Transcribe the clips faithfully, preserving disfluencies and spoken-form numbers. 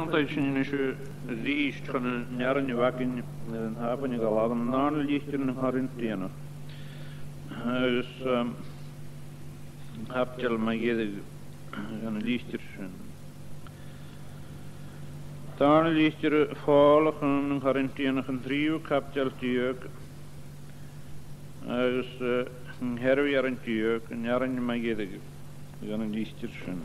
An taobh sin a-nis a-rithist chun an earrainn a bh' againn, eh, an t-Sàbaid a ghabhail, an dàrna litir nan Corintianach. Agus, ehm, caibideil mu dheireadh dhen litir sin. Dàrna litir Phòil chum nan Corintianach, an treas caibideil deug, agus, eh, an ceathramh earrann deug, an earrainn mu dheireadh dhen litir sin.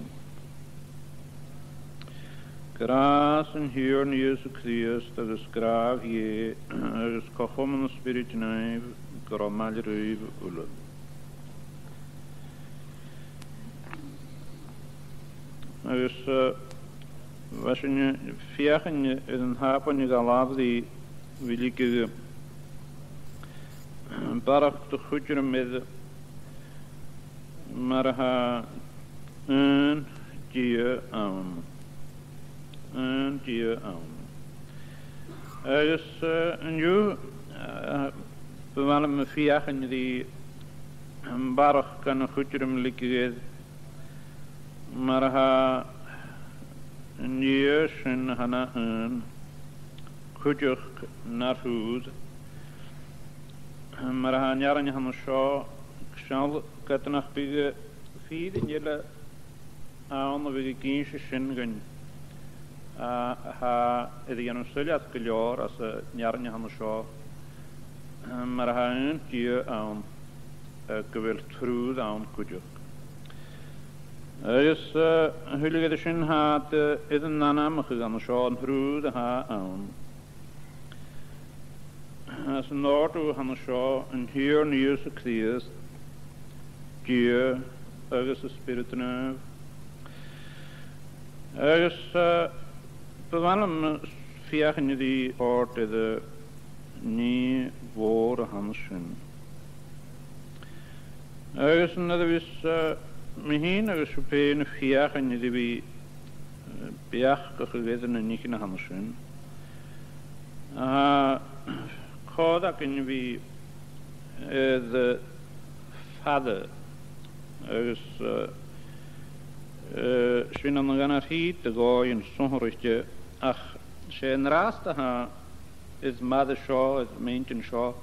Gràs an Tighearna Ìosa Crìosd agus gràdh Dhè agus co-chomann an Spioraid Naoimh gun robh maille ribh uile. Agus, eh, bha sinn a' feuchainn air an t-Sàbaid a ghabhail a bhith, bhith a' leigeil, eh, barrachd de chuideam air mar a tha aon Dia ann. Aon Dia ann. Agus, eh, an-diugh, eh, bu mhath leam a' feuchainn ri am barrachd dhen chuideam a leigeil air mar a tha an Dia sin a tha na aon cuideachd nar thùr, mar a tha an earrainn a th' ann an seo, seall ged nach biodh fìrinn eile ann a bhiodh ag innse sin dhuinn, a, a tha air a dhèanamh soilleir gu leòr às an earrainn a th' ann an seo, mar a tha aon Dia ann, eh, gu bheil triùir ann cuideachd. Agus, eh, a thuilleadh air sin tha iad, eh, air an ainmeachadh an seo, an triùir a tha ann. Às an òrdugh a th' ann an seo, an Tighearna Ìosa Crìosd, Dia agus an Spiorad Naomh. Agus, eh, bu mhath leam feuchainn ri òrdugh air an nì mhòr a th' ann an sin. Agus nuair a bhios, eh, mi fhìn agus sibh fhèin a' feuchainn ri bhith, eh, beachdachadh air na nithean a th' ann an sin, tha còir againn a bhith air, eh, fada agus, eh, eh, sin ann an dàrna thìde a dhòigh sònraichte, ach 's e an-dràsta a tha is mar a tha seo, is m' inntinn seo,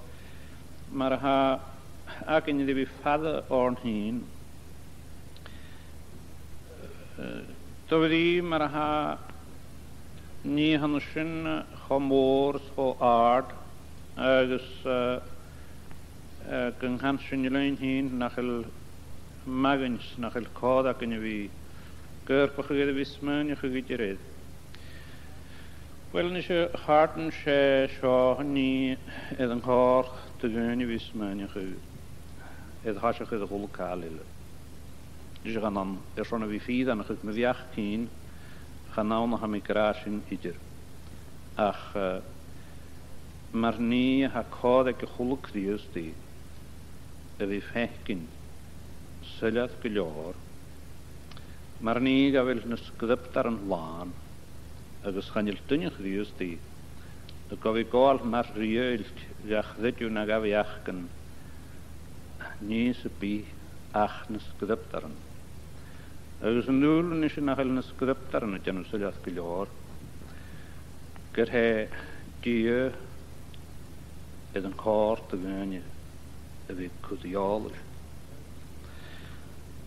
mar a tha againn ri bhith fada oirnn fhìn. Eh, do bhrìgh mar a tha nì a th' ann an sin cho mòr is cho àrd, agus, eh, eh, gun can sinn leinn fhìn nach eil math againn 's nach eil còir againn a bhith ag obrachadh air a bhith smaoineachadh idir air. Uill, a-nis, a chàirdean, 's e seo an nì air an còir do dhaoine a bhith smaoineachadh air thoiseach air a h-uile càil eile. A-nis, chan ann airson a bhith fìreanach aig mo bheachd fhìn, chan ann a tha mi ag ràdh sin idir. Ach, eh, mar nì a tha còir aig a h-uile Crìosdaidh a bhith faicinn soilleir gu leòr, mar nì gu bheil na Sgriobtairean làn, agus chan eil duine Chrìosdaidh gu bhith gabhail mar riaghailt dha chreideamh no dha bheachdan nì sam bith ach na Sgriobtairean. Agus an dùil a-nis nach eil na Sgriobtairean a' dèanamh soilleir gu leòr, gur e Dia air an còir do dhaoine a bhith a' cur eòlas.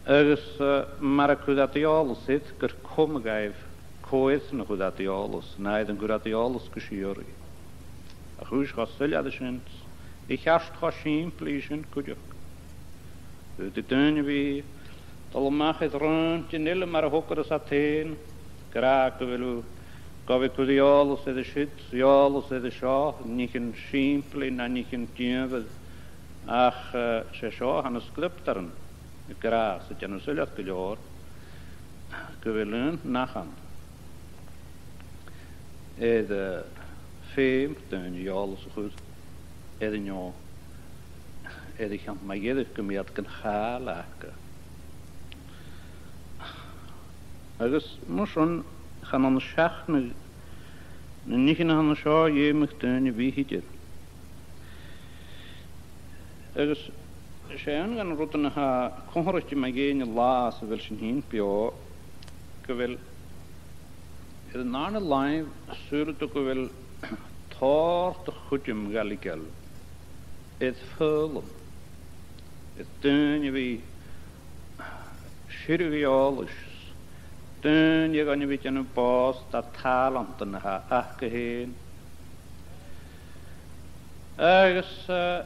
Agus, eh, mar a chuir iad eòlas air, gur coma dhaibh cò airson a chuir iad eòlas, no air an cuir iad eòlas gu sìorraidh. Ach a-nis, cho soilleir sin, a cheart cho sìmplidh sin cuideachd. Gun do dhaoine a bhith a' dol a-mach air raon den uile mar a thogaras iad fhèin, ag ràdh gu bheil thu gu bhith a' cur eòlas air a siud, eòlas air a seo, nithean sìmplidh no nithean dìomhair, ach, eh, 's e seo a tha na Sgriobtairean ag ràdh 's a' dèanamh soilleir gu leòr, gu bheil aon neach ann air, eh, feum dhaoine eòlas a chur air an fheadhainn, air a' cheann mu dheireadh gum bi iad gan chàil aca. Agus mar sin, chan ann a-mhàin na nithean a th' ann an seo a dh'fheumadh daoine a bhith idir. Agus 's e aon de na rudan a tha còmhla ri mo dheidhinn an latha sa bheil sinn fhìn beò, gu bheil Air an dàrna làimh, saoilidh tu gu bheil tòrr de chuideam Ghàidhlig air foghlam, air daoine a bhith a' sireadh eòlais, daoine a bhith a' dèanamh bòs de thàlantan a th' aca fhèin. Agus, eh,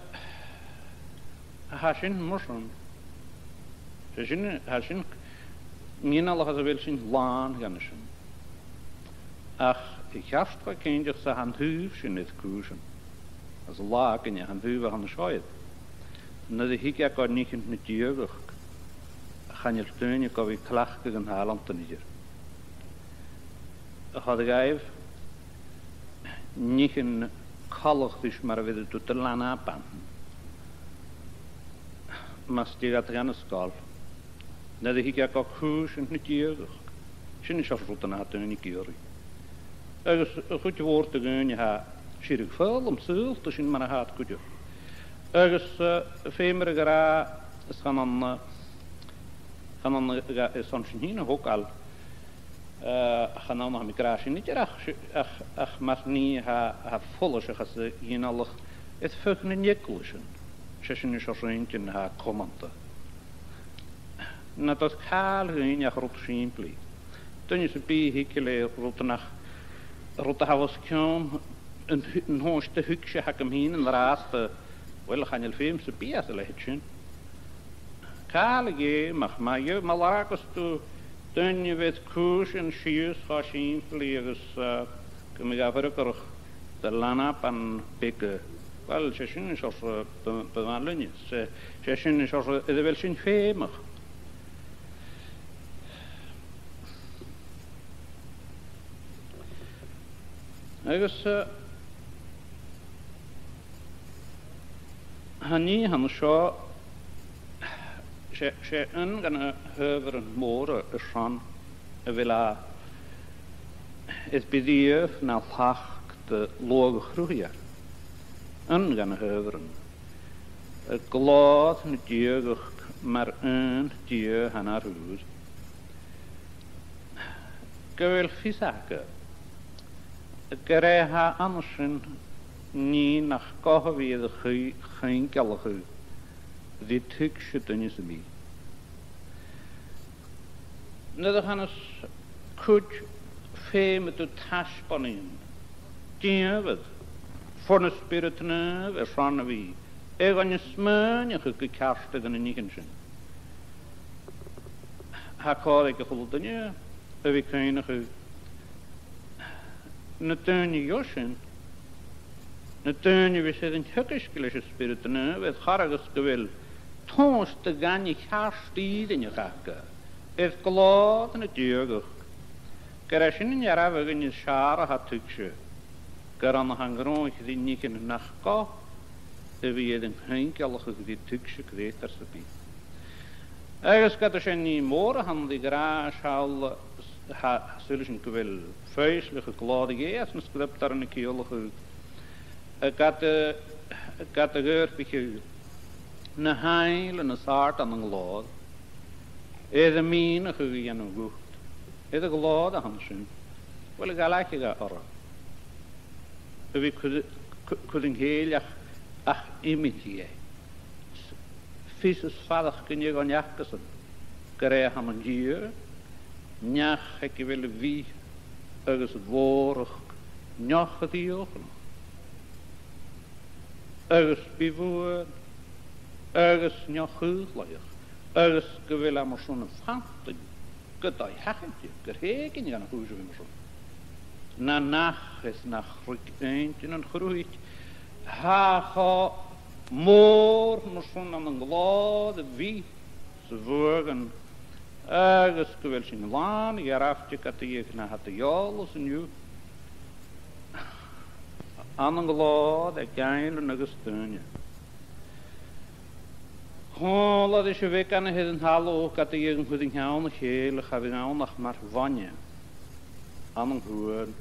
tha sin mar sin. 'S e sin, tha sin ginealach às a bheil sinn làn dhen sin. Ach a cheart cho cinnteach 's a tha an taobh sin air cùisean, às an latha againne, tha an taobh a tha an seo air. Nuair a thig e gu nithean na diadhachd, chan eil daoine gu bhith a' cleachdadh an tàlantan idir. A chur dhaibh nithean coltach ris mar a bheireadh tu do leanaban mus tig iad dhan an sgoil, nuair a thig e gu cùisean na diadhachd. Sin an seòrsa rudan a tha daoine ag iarraidh. Agus a' chuid mhòr de dhaoine a tha a' sireadh foghlam, saoilidh tu, sin mar a tha iad cuideachd. Agus, eh, feumar a ràdh, is chan ann, eh, chan ann, eh, is ann sin fhèin a thogail, eh, chan ann a tha mi ag ràdh sin idir, ach, ach, ach mar nì a tha, a tha follaiseach às a' ghinealach air feadh nan eaglaisean. 'S e sin an seòrsa inntinn a tha cumanta. Nad thoir càil dhuinn ach rud sìmplidh. Duine sam bith a thig le rud nach, rud a tha os cionn an, an tomhais de thuigse a th' agam fhìn an-dràsta, uill, chan eil feum sam bith às a leithid sin. Càil a dh'fheumach, ma gheibh, ma lorgas tu duine a bheir cùisean sìos cho sìmplidh agus, eh, gum bi e a' freagairt do leanaban beaga. Uill, 's e sin an seòrsa, bu, bu mhath leinne. 'S e, 's e sin an seòrsa air a bheil sinn feumach. Agus, eh, tha an nì a th' ann an seo, 's e, 's e aon dha na h-adhbharan mòra airson a bheil e, is bidh e na thlachd de luach a' chruthachaidh. Aon dha na h-adhbharan. A' ghlòir na diadhachd mar aon Dia a tha nar thùr. Gu bheil fios aca gur e tha an sin nì nach gabh a bhith air a chuing-, chuingealachadh ri tuigse duine sam bith. Nuair a chanas cuid feumaidh tu taisbeanadh, dìomhair, fon an Spiorad Naoimh airson a bhith aig an smaoineachadh gu ceart air na nithean sin. Tha còir aig a h-uile duine a bhith cuimhneachadh na daoine a gheibh sinn, na daoine a bhios air an teagasg leis an Spiorad Naomh, air chor agus gu bheil tomhas de dhaoine ceart fhìrinneach aca, air glòir na diadhachd, gur e sin an dearbh fhaighinn as fheàrr a tha tuigse, gur ann a tha an gnothach ri nithean nach gabh a bhith air an cuingealachadh ri tuigse creutair sam bith. Agus ged as e nì mòr a th' ann ri ràdh seall, tha, saoilidh sinn gu bheil foillseachadh glòir Dhè anns na sgriobtairean a' ciallachadh, eh, ged, eh, ged a dh'adhbhraicheadh na h-ainglean as àirde ann an glòir, air am mìneachadh a dhèanamh dhut, air a' ghlòir a th' ann sin, uill, a dh'fhaillicheadh e orra. A bhith cur, cu-, cur an cèill ach, ach iomain e. Fios is faireachdainn aig an acasan gur e a th' ann an Dia, neach aig a bheil bhith agus mhòrachd neo-chrìochnach agus bith-bhuan agus neo-chaothromach, agus gu bheil e mar sin a' fantainn gu dòigheil seachad, gur h-èiginn dhan a' chùis a bhith mar sin. Na nach is nach ruig inntinn an chruthaich, tha e cho mòr mar sin ann an glòir a bhith sa bhuaidh, agus gu bheil sinn làn ghearrte ged a dh'fhaodte na tha de dh'eòlas an-diugh ann an glòir aig ainglean agus daoine. Chuala ris a' bheagan a th' air an talamh ged a dh'fhaodadh an cur an ceann a chèile, cha bhiodh ann ach mar bhoinne ann an cuan,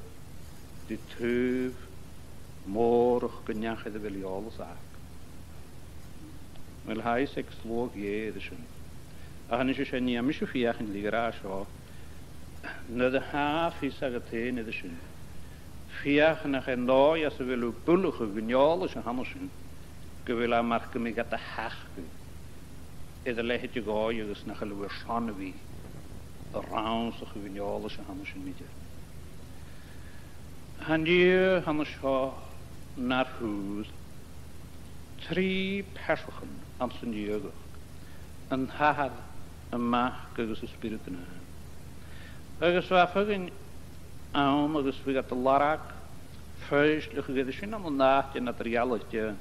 ri taobh mòrachd an neach air a bheil eòlas aca. Uill, tha fhios aig sluagh Dhè air sin. Ach a-nis, 's e nì a tha mise a' feuchainn ri ràdh seo, Nuair a tha fios agad fhèin air sin, feuch nach e an dòigh anns a bheil thu a' buileachadh an eòlais a th' ann an sin, gu bheil e mar gum biodh gad thaghadh air a leithid a dhòigh agus nach eil thu airson a bhith a' rannsachadh an eòlais a th' ann an sin idir. Tha an Dia a th' ann an seo nar thùr, trì pearsachan anns an diadhachd, an t-Athair, am Mac agus an Spiorad Naomh. Agus bha feadhainn ann agus bhiodh iad a' lorg foillseachadh air sin ann an àite eadar-dhealaichte,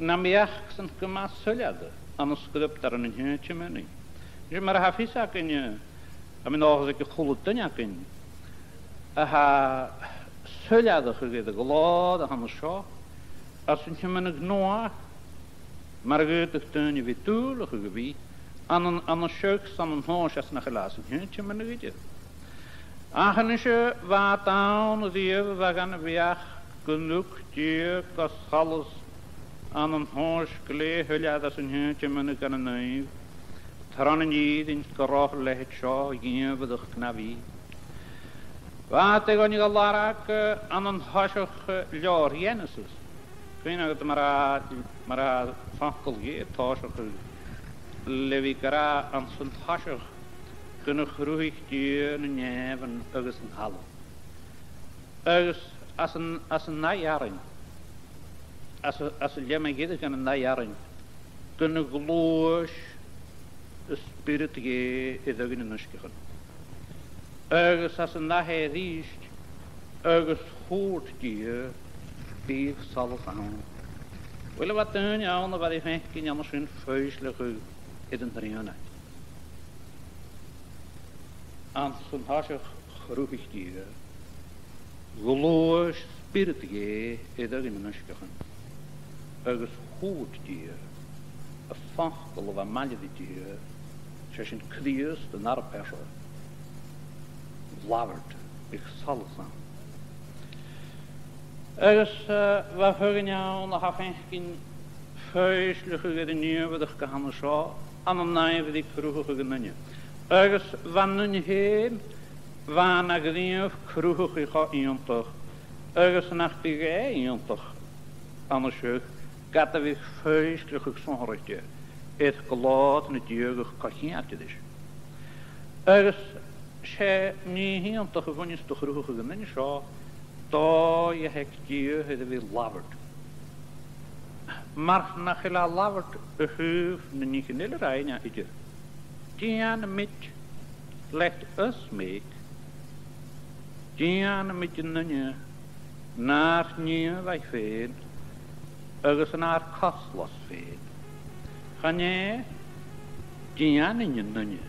nam bheachd-san gu math soilleir ann an sgriobtar ann an Tioman. Sin mar a tha fios againne, tha mi an dòchas aig a h-uile duine againn, a tha soilleir air a' ghlòir a th' ann an seo, anns an Tiomnadh Nuadh, mar a dh'fhaodadh daoine a bhith dùileachadh a bhith, ann an, ann an seagh 's ann an tomhas às nach eil às an t-Siomainidh idir. Ach a-nise bha dàn a-riamh a bha dhan a' bheachd gun tug Dia gu solas ann an tomhas glè shoilleir às an t-Siomainidh dhan an naomh, tron an fhìrinn gun robh a leithid seo a dhìomhaireachd na bhith. Bha iad air a lorg, eh, ann an toiseach, eh, leabhar Ghenesis. Cuimhnichibh mar a, mar a tha facal Dhè a' tòiseachadh le bhith ag ràdh anns an toiseach gun do chruthaich Dia na nèamhan agus an talamh. Agus anns an, anns an ath earrainn, anns a, anns an leum a dh'fhaodadh dhan an ath earrainn, gun do ghluais an Spiorad Dhè air aghaidh nan uisgeachan. Agus anns an ath earrainn a-rithist, agus thuirt Dia, bidh solas ann. Uill, bha daoine ann a bha ri fhaicinn an sin foillseachadh air an t-Srìonad. Anns an toiseach chruthaich Dia, ghluais Spiorad Dhè air aghaidh nan uisgeachan, agus thuirt Dia, am facal a bha maille ri Dia, 's e sin Crìosd an Arb-Phearsa, labhairt, bidh solas ann. Agus, eh, bha feadhainn ann a tha faicinn foillseachadh air an ìomhaireachd a th' ann an seo, ann an aimhrei cruthachadh an duine. Agus bha an duine fhèin, bha e na ghnìomh cruthachadh cho iongantach, agus nach biodh e iongantach an seo, ged a bhiodh foillseachadh sònraichte air glòir na diadhachd co-cheangailte ris. Agus 's e nì iongantach a bhuineas do chruthachadh an duine seo, dòigh a th' aig Dia air a bhith labhairt. Mar nach eil e a' labhairt a thaobh nan nithean eile a rinn e idir. Dèanamaid, let us make, dèanamaid an duine nar n-ìomhaigh fhèin agus nar coslas fhèin. Chan e, dèanainn an duine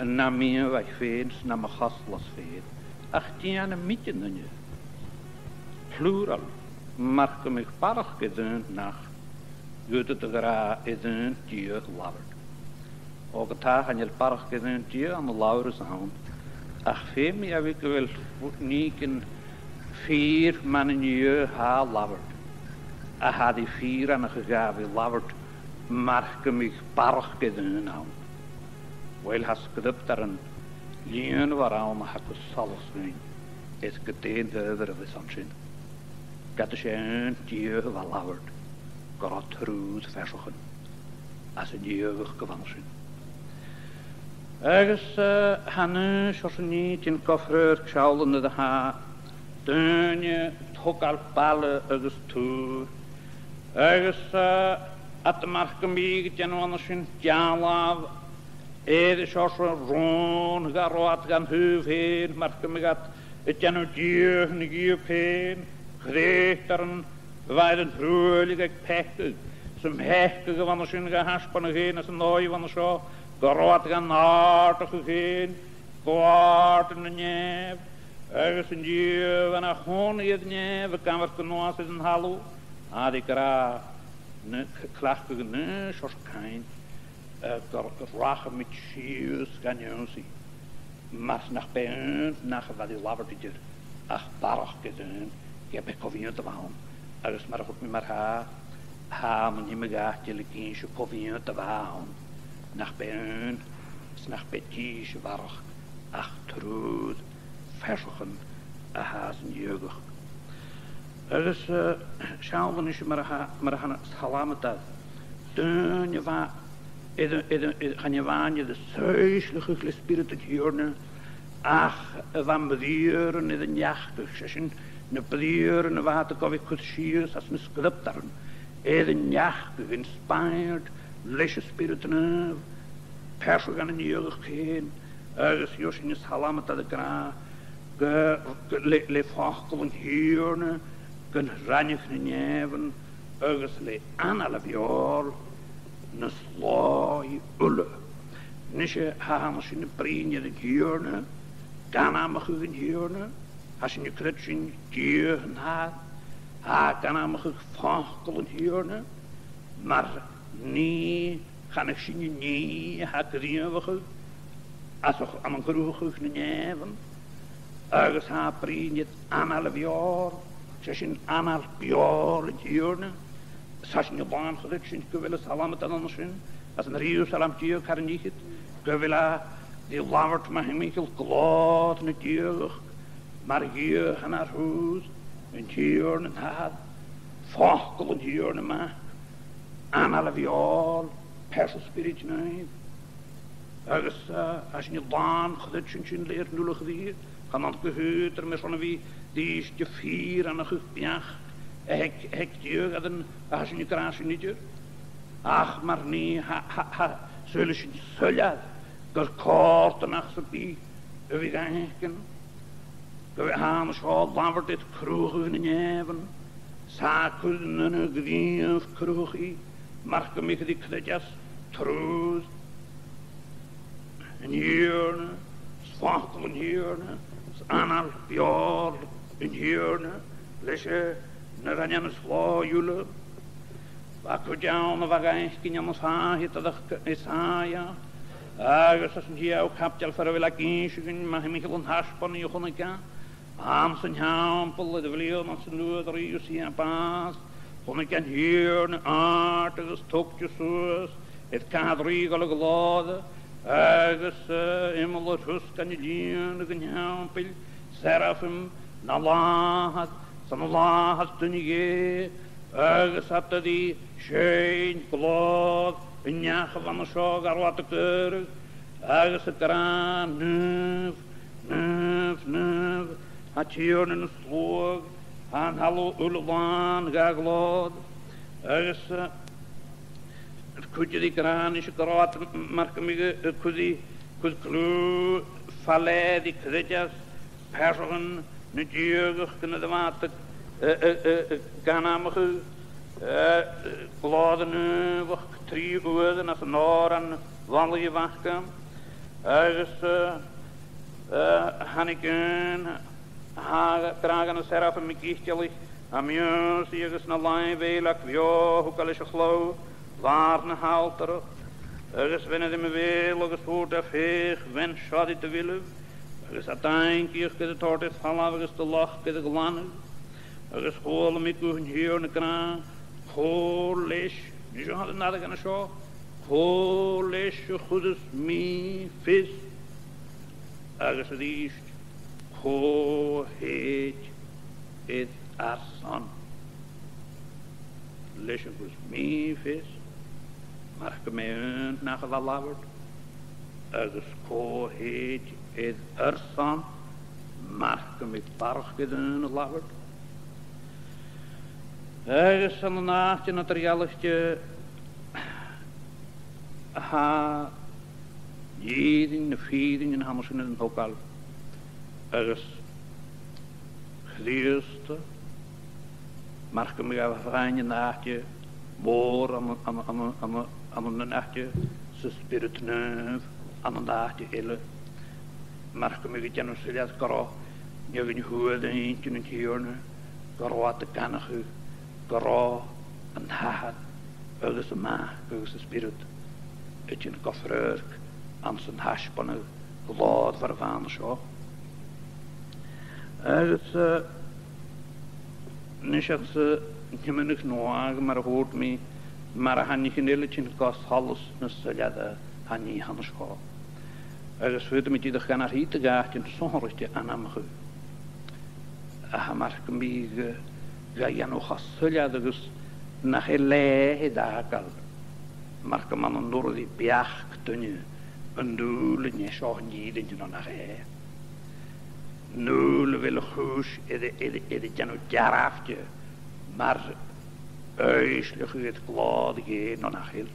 nam ìomhaigh fhèin 's nam choslas fhèin, ach dèanamaid an duine. Plural, mar gum biodh barrachd air aon neach, ged a tha e ag ràdh air aon Dia labhairt. Ò, ge-tà, chan eil barrachd air aon Dia ann an labhairt ann, ach feumaidh e bhith gu bheil fu-, nì gun fìor mhath nan Dia tha labhairt, a tha ri fìreanachadh a bhith labhairt mar gum biodh barrachd air aon ann. Uill, tha sgriobtar an lìonmhor ann a tha gu solas dhuinn, is gu dè an t-adhbhar a bhios an sin. Ged a 's e aon Dia a bha labhairt, gun robh triùir phearsachan anns an diadhachd a bh' ann an sin. Agus, eh, tha an aon seòrsa nì a' tighinn gu fràireachdainn nuair a tha daoine a' togail baile agus tùr. Agus, eh, iad mar gum biodh a' dèanamh an sin dealbh air an seòrsa rùn a bha iad gan taobh fhèin, mar gum biodh iad a' dèanamh Dia na Dia fhèin, creutairean a bha air an truailleadh aig peacadh, 's am peacadh a bh' ann an sin ga thaisbeanadh fhèin anns an dòigh a bh' ann an seo, gun robh iad gan àrdachadh fhèin gu àrd na nèamh, agus an Dia a bha na chòmhnaidh air nèamh ag amharc a-nuas air an talamh, a bha ag ràdh, na, c-, cleachdadh an aon seòrsa cainnt, eh, gun rachamaid sìos gan ionnsaigh. Mar nach b' e aon neach a bha ri labhairt idir, ach barrachd air aon, ge b' e cò mheud a bh' ann. Agus mar a thuirt mi mar-thà, tha mi an iomadh àite le innse cò mheud a bh' ann, nach b' e aon, 's nach b' e dithis a bharrachd, ach triùir phearsachan a tha san diadhachd. Agus, eh, seall a-nis mar a tha, mar a tha na salmadair, daoine a bha, iad, iad, iad, chan e a-mhàin iad a' soisgeulachadh le Spiorad an Tighearna, ach a bha briathran iad a' neartachadh, 's e sin na briathran a bha iad a' cur sìos às na sgriobtaran, iad a' neartachadh, inspired leis an Spiorad Naomh, pearsachan an diadhachd fhèin, agus gheibh sinn an salmadair ag ràdh gu, gu, le, le facal an Tighearna gun ràinig na nèamhan agus le anail a mheòil na slòigh uile. A-nis, eh, tha, tha sinn a' bruidhinn air an Tighearna, ag ainmeachadh an Tighearna, tha sinn a' creidsinn Dia an t-Athair, tha e ag ainmeachadh facal an Tighearna, mar nì, chanadh sinn an nì a tha gnìomhachadh às a', ann an cruthachadh nan nèamhan, agus tha e a' bruidhinn air anail a mheòil, 's e sin anail beòil an Tighearna. 'S tha sinn a' làn-chreidsinn gu bheil an salmadair an sin, às an treas salm deug thar an fhichead, gu bheil e ri labhairt mu thimcheall glòir na diadhachd, mar Dhia a tha nar thùs, an Tighearna an t-Athair, facal an Tighearna Mac, anail a mheòil, pearsa an Spioraid Naoimh. Agus, eh, tha sinn a' làn-chreidsinn sin le ar n-uile chridhe, chan ann gu h-aotrom airson a bhith dìreach a' fìreanachadh beachd a th' aig, a th' aig Dia dhan a tha sinn ag ràdh sin idir. Ach mar nì, tha, tha, tha, saoilidh sinn soilleir gur còrdadh e nach sam bith a bhith ga fhaicinn. Gu bheil e an seo a' labhairt air cruthachadh nan nèamhan, 's e a' cur an aon ghnìomh cruthachaidh, mar gum biodh e a' creidsinn triùir an Tighearna, 's facal an Tighearna, 's anail beòil an Tighearna, leis, eh, na rinn e na slòigh uile. Bha cuid ann a bha ga fhaicinn ann an sàith eadar-dhealaichte Isaiah, agus anns an t-siathamh caibideil far a bheil e ag innse dhuinn mu thimcheall an taisbeanaidh a chunnaic e anns an teampall air a' bhliadhna anns an uair a ruith Usia bàs, chunnaic e an Tighearna àrd agus tugte suas, air cathair rìoghail a ghlòire, agus, eh, iomall air thusgainn a' lìonadh an teampaill, seraphim na làthair, 's an làthair duine dheth, agus iad a' seinn glòir an neach a bh' ann an seo, gar robh iad ag adhradh, agus ag ràdh, Naomh, naomh, naomh, tha Tighearna nan sluagh, tha an talamh uile làn dha ghlòir. Agus, eh, cuid ri gràin is gun robh iad mar gum biodh, eh, cuid, cuid cliù fa leth ri creideas pearsachan na diadhachd gun a bha iad, eh, eh, eh, eh, ag ainmeachadh, eh, glòir an naomhaich trì uairean anns an òran bhalaidh a bh' aca. Agus, eh, eh, thàinig aon, tha, ag ràdh dha na seraphim giotail, a mhìosaidh agus na làimh eile aca beò, thug e leis a' chlobh bhàrr na h-altarach, agus bhean e rim a bheul agus thuirt e, Feuch, bhean, seo ri do mhilleadh, agus a' daingeadh gu do thoirt air falbh agus do lochd air a ghlanadh. Agus chuala mi guth an Tighearna ag ràdh, Cò leis, nise, tha an aire an seo, cò leis a chuireas mi fios? Agus a-rithist, cò thèid air ar son? Leis an cuireas mi fios, mar gum bi aon neach a bha a' labhairt, agus cò thèid air ar son, mar gum bi barrachd air aon a labhairt. Agus ann an àite na tro-dhealaichte, tha dìreach na fìrinn a th' ann an sin air an togail, agus Crìosd, mar gum biodh e a' faighinn an àite mòr ann, ann, ann an àite, 's an Spiorad Naomh ann an àite eile, mar gum biodh e a' dèanamh soilleir gun robh, nì againn thuas air inntinn an Tighearna, gun robh iad ag aithneachadh gun robh an t-Athair agus am Mac agus an Spiorad a' tighinn gu frithirc anns an taisbeanadh glòir far a bheil e an seo. Agus, eh, a-nis anns an Tiomnadh Nuadh, mar a thuirt mi, mar a tha nithean eile a' tighinn gu solas na soilleire, tha an nì an seo. Agus faodaidh mi dìreach gun a thìde gu àite sònraichte ainmeachadh. Ach mar gum biodh, eh, ga dhèanamh cho soilleir agus nach e leth-fhàgail, mar gum b' ann an urra ri beachd duine an dùil an e seo an dìdean no nach e. An dùil a bheil a' chùis air, air, air a dhèanamh dearbhte mar fhoillseachadh air glòir Dhè no nach eil.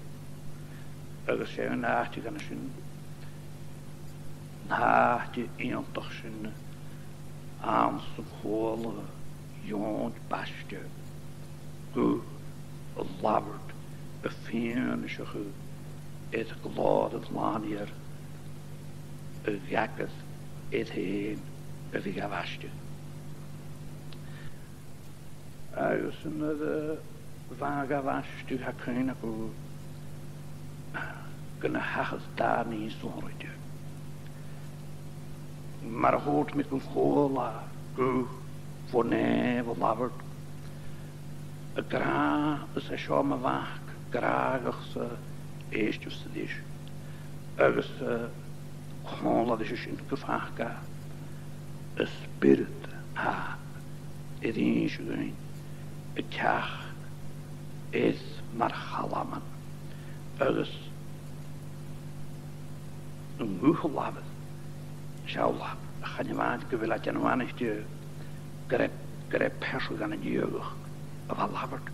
Agus 's e an àite dhen sin, an àite iongantach sin anns a' chuala Eòin Baiste, gu a labhairt a' fianaiseachadh air glòir an t-Slànaigheir, a dh'fhàg e air fhèin a bhith ga bhaisteadh. Agus nuair a bha e ga bhaisteadh, tha cuimhne agam gun do thachair dà nì sònraichte. Mar a thuirt mi, gun chuala e gu bhon nèamh a labhairt, ag ràdh, "Is e seo mo Mhac gràdhach-sa, èistibh-sa ris." Agus, eh, chuala e ris sin gum faca e an Spiorad a tha air innse dhuinn a' teachd air mar chalman. Agus an guth a labhair, seall, chan e a-mhàin gu bheil e a' dèanamh aithne gur e, gur e pearsa dhen an diadhachd a bha a' labhairt,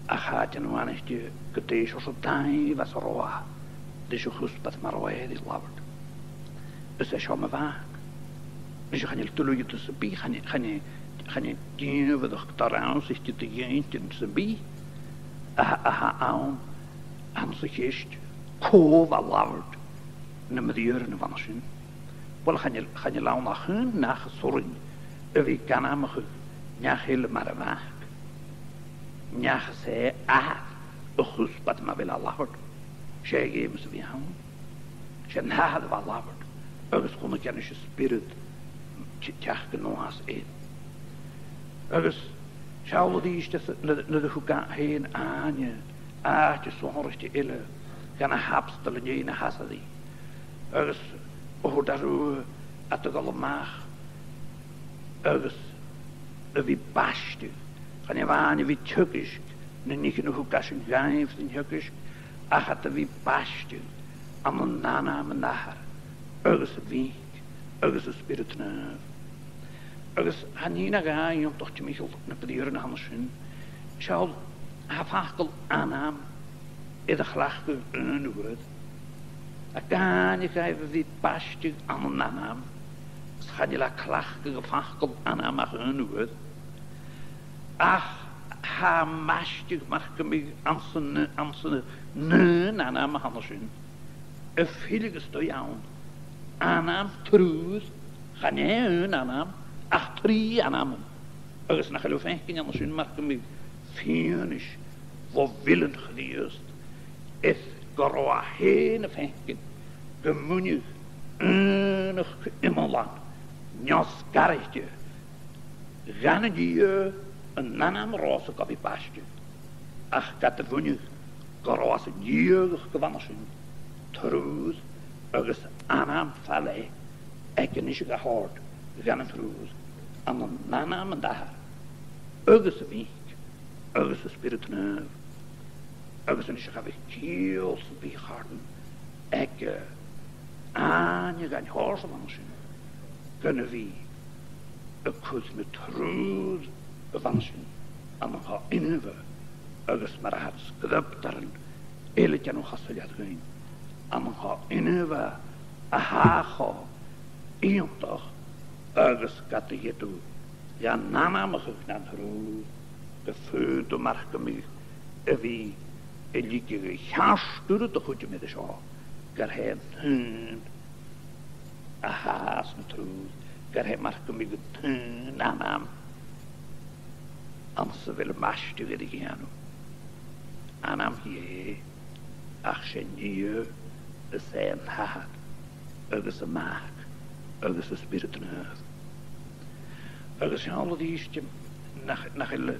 ach tha e a' dèanamh aithne gu dè seòrsa dàimh às an robh e, ris a' chuspair mar a bha e air labhairt. "Is e seo mo Mhac." Nise, chan eil duilgheadas sam bith, chan e, chan e, chan e dìomhaireachd do rannsaichean, do dh'inntinn sam bith a, a tha ann, anns a' cheist cò bha a' labhairt nam briathran a bh' ann an sin. Uill, chan eil, chan eil ann ach aon neach as urrainn a bhith ga ainmeachadh neach eile mar a' Mhac. Neach as e athair a' chuspair mar a bha e a' labhairt. 'S e Dhè mus a bhith ann. 'S e an t-Athair a bha a' labhairt, agus chunnaic e ris an Spiorad te-, teachd a-nuas air. Agus seall a-rithist, nuair, nuair a thug e fhèin àithne àite sònraichte eile dha na h-abstolaich, na h-asaraich. Agus a thuirt e riutha iad a dhol a-mach agus a bhith a' baisteadh. Chan e a-mhàin a bhith a' teagasg na nithean a thug esan dhaibh san teagasg, ach iad a bhith a' baisteadh ann an ainm an Athar agus a' Mhic agus an Spioraid Naoimh. Agus tha nì no dhà iongantach timcheall nam briathran a th' ann an sin. Seall, tha am facal ainm air a chleachdadh aon uair. Tha gàire dhaibh a bhith a' baisteadh ann an ainm, is chan eil e a' cleachdadh am facal ainm ach aon uair. Ach tha am baisteadh mar gum biodh anns an, anns an aon ainm a th' ann an sin, a' filleadh a-staigh ann ainm triùir, chan e aon ainm, ach trì ainmean. Agus nach eil thu a' faicinn an sin mar gum biodh fianais bho mhilean Chrìosd, is gun robh e fhèin a' faicinn gum buineadh aonachd iomlan neo-sgaraichte dhan an Dia an ainm ro-sa gu bhith a' baisteadh, ach ged a bhuineadh gun robh às an diadhachd a bh' ann an sin triùir agus ainm fa leth aige a-nis a thoirt dhan an triùir, ann an ainm an Athar agus a' Mhic agus an Spioraid Naoimh. Agus a-nis cha bhiodh ciall sam bith, a chàirdean, aige àithne dhen t-seòrsa a bh' ann an sin gun a bhith a' cur na triùir a bh' ann an sin ann an cho-inbhe agus, mar a tha sgriobtairean eile a' dèanamh cho soilleir dhuinn, ann an cho-inbhe a tha cho iongantach agus ged a dh'fhaodadh dhan ainmeachadh nan triùir, gum faodadh mar gum biodh a bhith a' leigeil a cheartachadh do chuideam air seo, gur e an t-aon a tha anns na triùir, gur e mar gum biodh an t-aon ainm anns a bheil am baisteadh air a dhèanamh. Ainm Dhè, ach 's e Dia is e an t-Athair agus am Mac agus an Spiorad Naomh. Agus seall a-rithist nach, nach eil,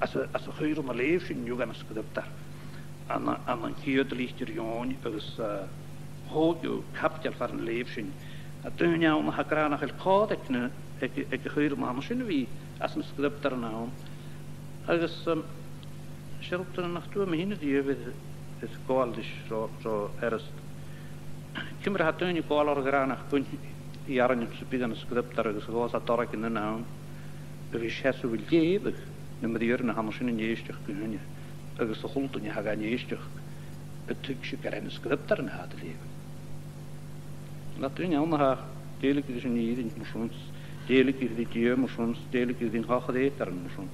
anns a', anns a' chuid a leugh sinn an-diugh dhen an sgriobtar, ann an, ann an ciad litir Eòin agus, eh, Thog thu caibideil far an leugh sinn. Tha daoine ann a tha ag ràdh nach eil còir aig na, aig, aig a' chuibhreann an sin a bhith anns na sgriobtairean ann. Agus, um, 's e rud nach tuig mi fhìn a-riamh air, air gabhail ris ro, ro fhurasta. Ciamar a tha daoine a' gabhail orra ag ràdh nach buin iarrainn sam bith dha na sgriobtairean agus a ghabhas iad orra gun an àm a bhith seasamh a' leughadh na briathran a tha an sin ag èisteachd dhuinne agus a h-uile duine a tha gan èisteachd a' tuigsinn gur e na sgriobtairean a tha iad a' leughadh. Tha daoine ann a tha dèiligeadh ris an fhìrinn mar sin, dèiligeadh ri Dia mar sin, dèiligeadh ri a' chreutairean mar sin.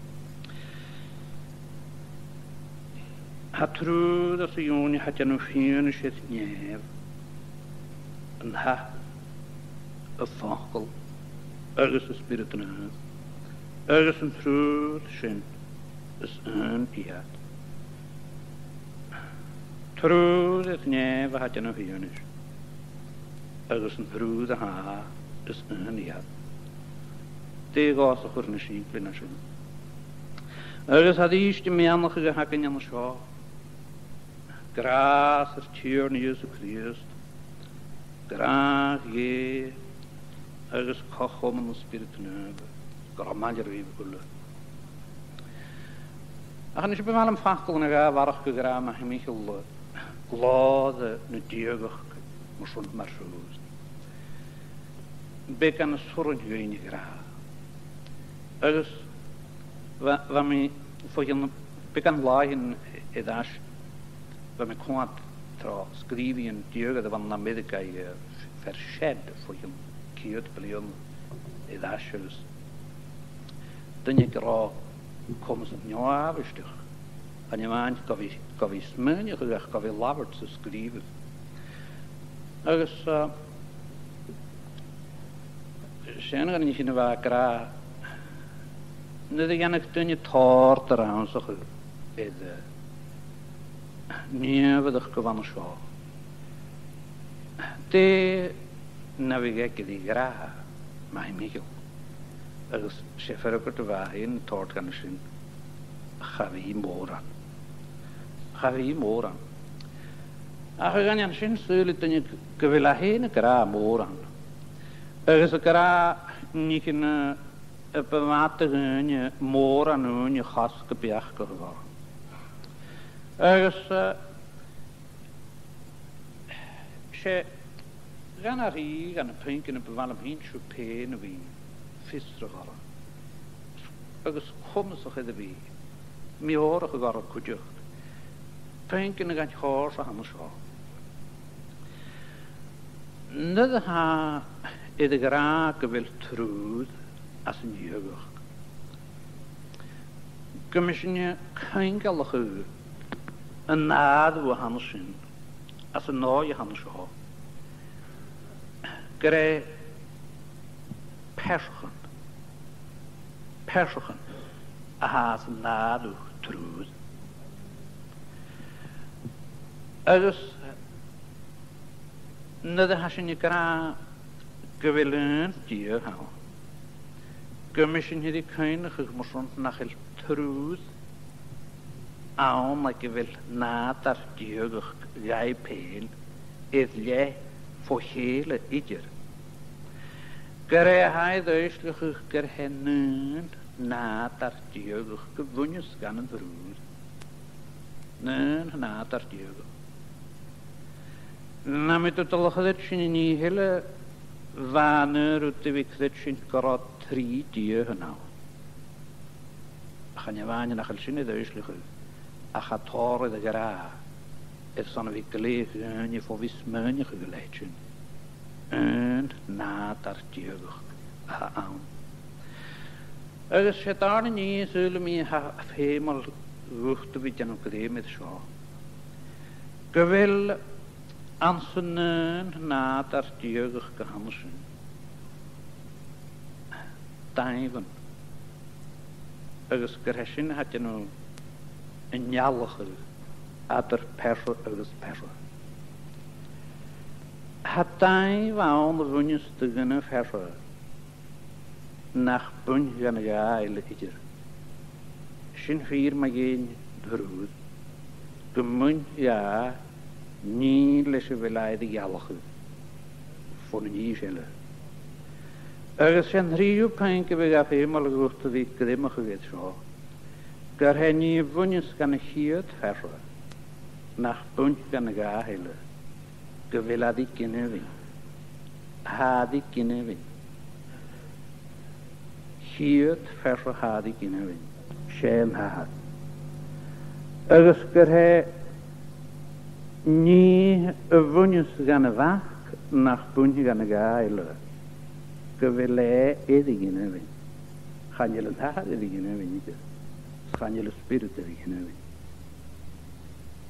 Tha triùir às a dhèidh, tha dèanamh fianais air nèamh, an Ath, am Facal agus an Spiorad Naomh, agus an triùir sin is aon iad. Triùir air nèamh a tha dèanamh fianais, agus an triùir a tha, is aon iad. Dè ghabhas a chur nas sìmplidh na sin? Agus tha e a-rithist a' meòrachadh a th' againn an seo, gràs ar Tighearna Ìosa Crìosd, gràdh Dhè agus co-chomann an Spioraid Naoimh, gu robh maille ribh uile. Ach a-nis, bu mhath leam faclan a dhà a bharrachd a ràdh, ma tha mi a' ciallachadh glòir na diadhachd mar sin mar siud. Beagan as urrainn dhuinn a ràdh. Agus bha, bha mi, bho chionn beagan làithean air ais, bha mi a' coimhead tro sgrìobhaidhean diadhachd a bh' ann an Ameireagaidh, eh, fear sean bho chionn ceud bliadhna air ais agus duine aig an robh comas neo-àbhaisteach, chan e a-mhàin gu bhith, gu bhith a' smaoineachadh ach gu bhith a' labhairt 's a' sgrìobhadh. Agus, eh, 's e an rud a nì sin a bha e ag ràdh, nuair a dhèanadh duine tòrr de rannsachadh air, eh, nèamhaireachd a bh' ann an seo, dè na bhiodh aige ri ràdh, ma tha mi a' ciall-, agus 's e freagairt a bha e fhèin a' toirt dhan a sin, cha bhi mòran. Cha bhi mòran. Ach a dh'aindeoin sin, saoilidh duine gu bheil e fhèin ag ràdh mòran. Agus ag ràdh nithean a bu mhì-fhada dhuinne, mòran ùine a chosg a' beachdachadh orra. Agus, eh, 'S e, dhan a' rìgh, dha na puingean a bu mhath leam fhìn sibh fhèin a bhith fiosrach orra, agus comasach air a bhith meòrachadh orra cuideachd. Puingean a dh'aithghearr sa th' ann an seo. Nuair a tha iad ag ràdh gu bheil triùir anns an diadhachd, gum bi sinne a' ceangal a chur an àireamh a th' ann an sin, anns an dòigh a th' ann an seo, gur e pearsachan, pearsachan a tha san àireamh triùir. Agus nuair a tha sinn ag ràdh gu bheil aon Dia ann, gum bi sinn air a chuimhneachadh mar sin nach eil triùir ann aig a bheil nàdar diadhachd dhaibh fhèin air leth fo chèile idir. Gur e a tha air fhoillseachadh gur e an aon nàdar diadhachd a bhuineas dhan an triùir. An aon nàdar diadhachd. Nam biodh tu a' dol a chreidsinn an nì eile, bha an aon rud a bhith a' creidsinn gun robh trì diathan ann. Chan e a-mhàin nach eil sin air fhoillseachadh, ach tha tòrr air a ràdh airson a bhith glè dhaoine fo bhith smaoineachadh leithid sin. Aon nàdar diadhachd a th' ann. Agus 's e an dàrna nì, saoilidh mi, a tha feumail dhut a bhith a' dèanamh grèim air seo, gu bheil anns an aon nàdar diadhachd a th' ann an sin dàimhean, agus gur e sin a tha a' dèanamh an ealachadh eadar pearsa agus pearsa. Tha dàimh ann a bhuineas do dhuine phearsa nach buin dhan a' ghaoil idir. Sin fìor mu dheidhinn an triùir, gum buin dha Nì leis a bheil e air a ghealachadh bhon an Dè seo eile. Agus 's e an treas puing a bhiodh e feumail dhut a bhith a' greimeachadh air seo, gur e nì a bhuineas dhan a' chiad phearsa nach buin dhan a' ghath eile, gu bheil e air a ghineamhainn. Tha e air a ghineamhainn. Chiad phearsa, tha e air a ghineamhainn. 'S e an t-Athair. Agus gur e nì a bhuineas dhan a' Mhac nach buin dhan a' ghath eile, gu bheil e air a ghineamhainn. Chan eil an t-Athair air a ghineamhainn idir, 's chan eil an Spiorad air a ghineamhainn,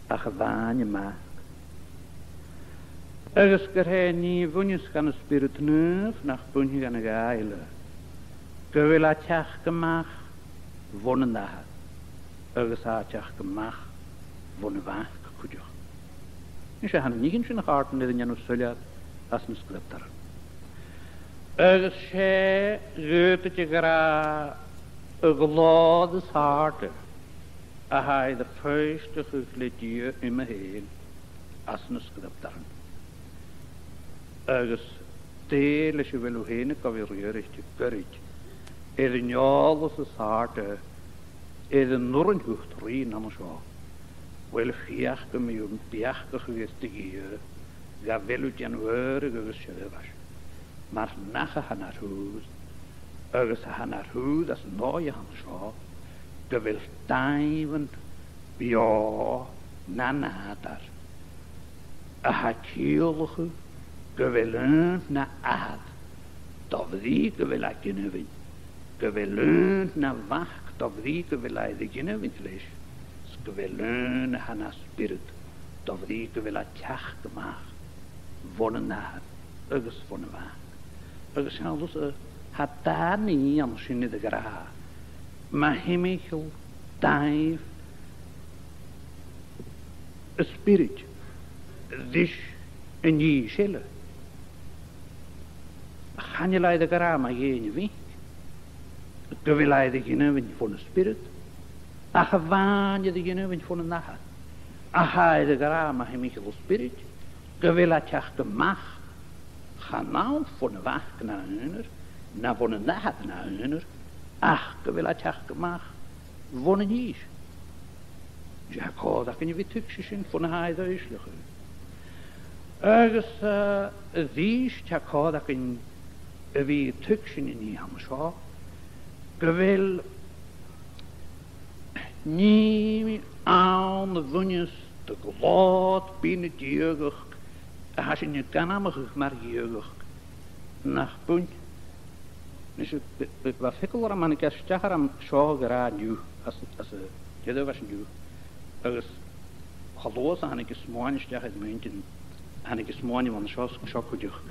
ach a-mhàin am Mac. Agus gur e nì a bhuineas dhan an Spiorad Naomh nach buin dhan a' ghath eile, gu bheil e a' teachd a-mach bhon an Athair, agus e a' teachd a-mach bhon a' Mhac cuideachd. Nise, tha na nithean sin a' còrdadh ri nì a nì sinn às na Sgriobtairean. Agus 's e, dh'fhaodadh tu a ràdh, a' ghlòir as àirde a tha air a foillseachadh le Dia uime fhèin às na Sgriobtairean. Agus dè leis a bheil thu fhèin gu bhith riaraichte goirid air an eòlas as àirde air an urrainn a th' agad ri an àm seo? Uill, feuch gum bi thu a' beachdachadh air do Dhia, dha bheil thu a' dèanamh adhradh agus seirbheis. Mar nach eil e nar n-aoibhneas, agus tha e nar n-aoibhneas às an dòigh a th' ann an seo, gu bheil dàimhean beò na nàdar a tha a' ciallachadh gu bheil aon na Athair do bhrìgh gu bheil e a' ghineamhainn, gu bheil aon na Mhac do bhrìgh gu bheil e air a ghineamhainn leis, 's gu bheil aon a tha na Spiorad do bhrìgh gu bheil e a' teachd a-mach bhon an Athair agus bhon a' Mhac. Agus seall thusa, tha dà nì an sin air a ràdh, ma thimcheall dàimh an Spioraid ris an nì seo eile. Chan eil e air a ràdh mu dheidhinn a' Mhic gu bheil e air a ghineamhainn bhon an Spiorad, ach a-mhàin air a ghineamhainn bhon an Athair. Ach tha e air a ràdh mu thimcheall an Spioraid gu bheil e a' teachd a-mach, chan ann bhon a' Mhac na aonar, no bhon an Athair na aonar, ach gu bheil e a' teachd a-mach bhon an Fhìor. Tha còir againn a bhith a' tuigsinn sin bhon a tha e air fhoillseachadh. Agus, eh, a-rithist, tha còir againn a bhith a' tuigsinn an nì a th' ann an seo, gu bheil nì ann a bhuineas do ghlòir bith na diadhachd a tha sinn ag ainmeachadh mar dhiadhachd nach buin. Nise, b-, b-, bha feagal orm, thàinig e a-steach orm seo gu ràdh an-diugh, às, às a' deireadh a bha sinn an-diugh, agus cho luath 's a thàinig an smuain a-steach air m' inntinn, thàinig an smuain a bha an seo, seo cuideachd,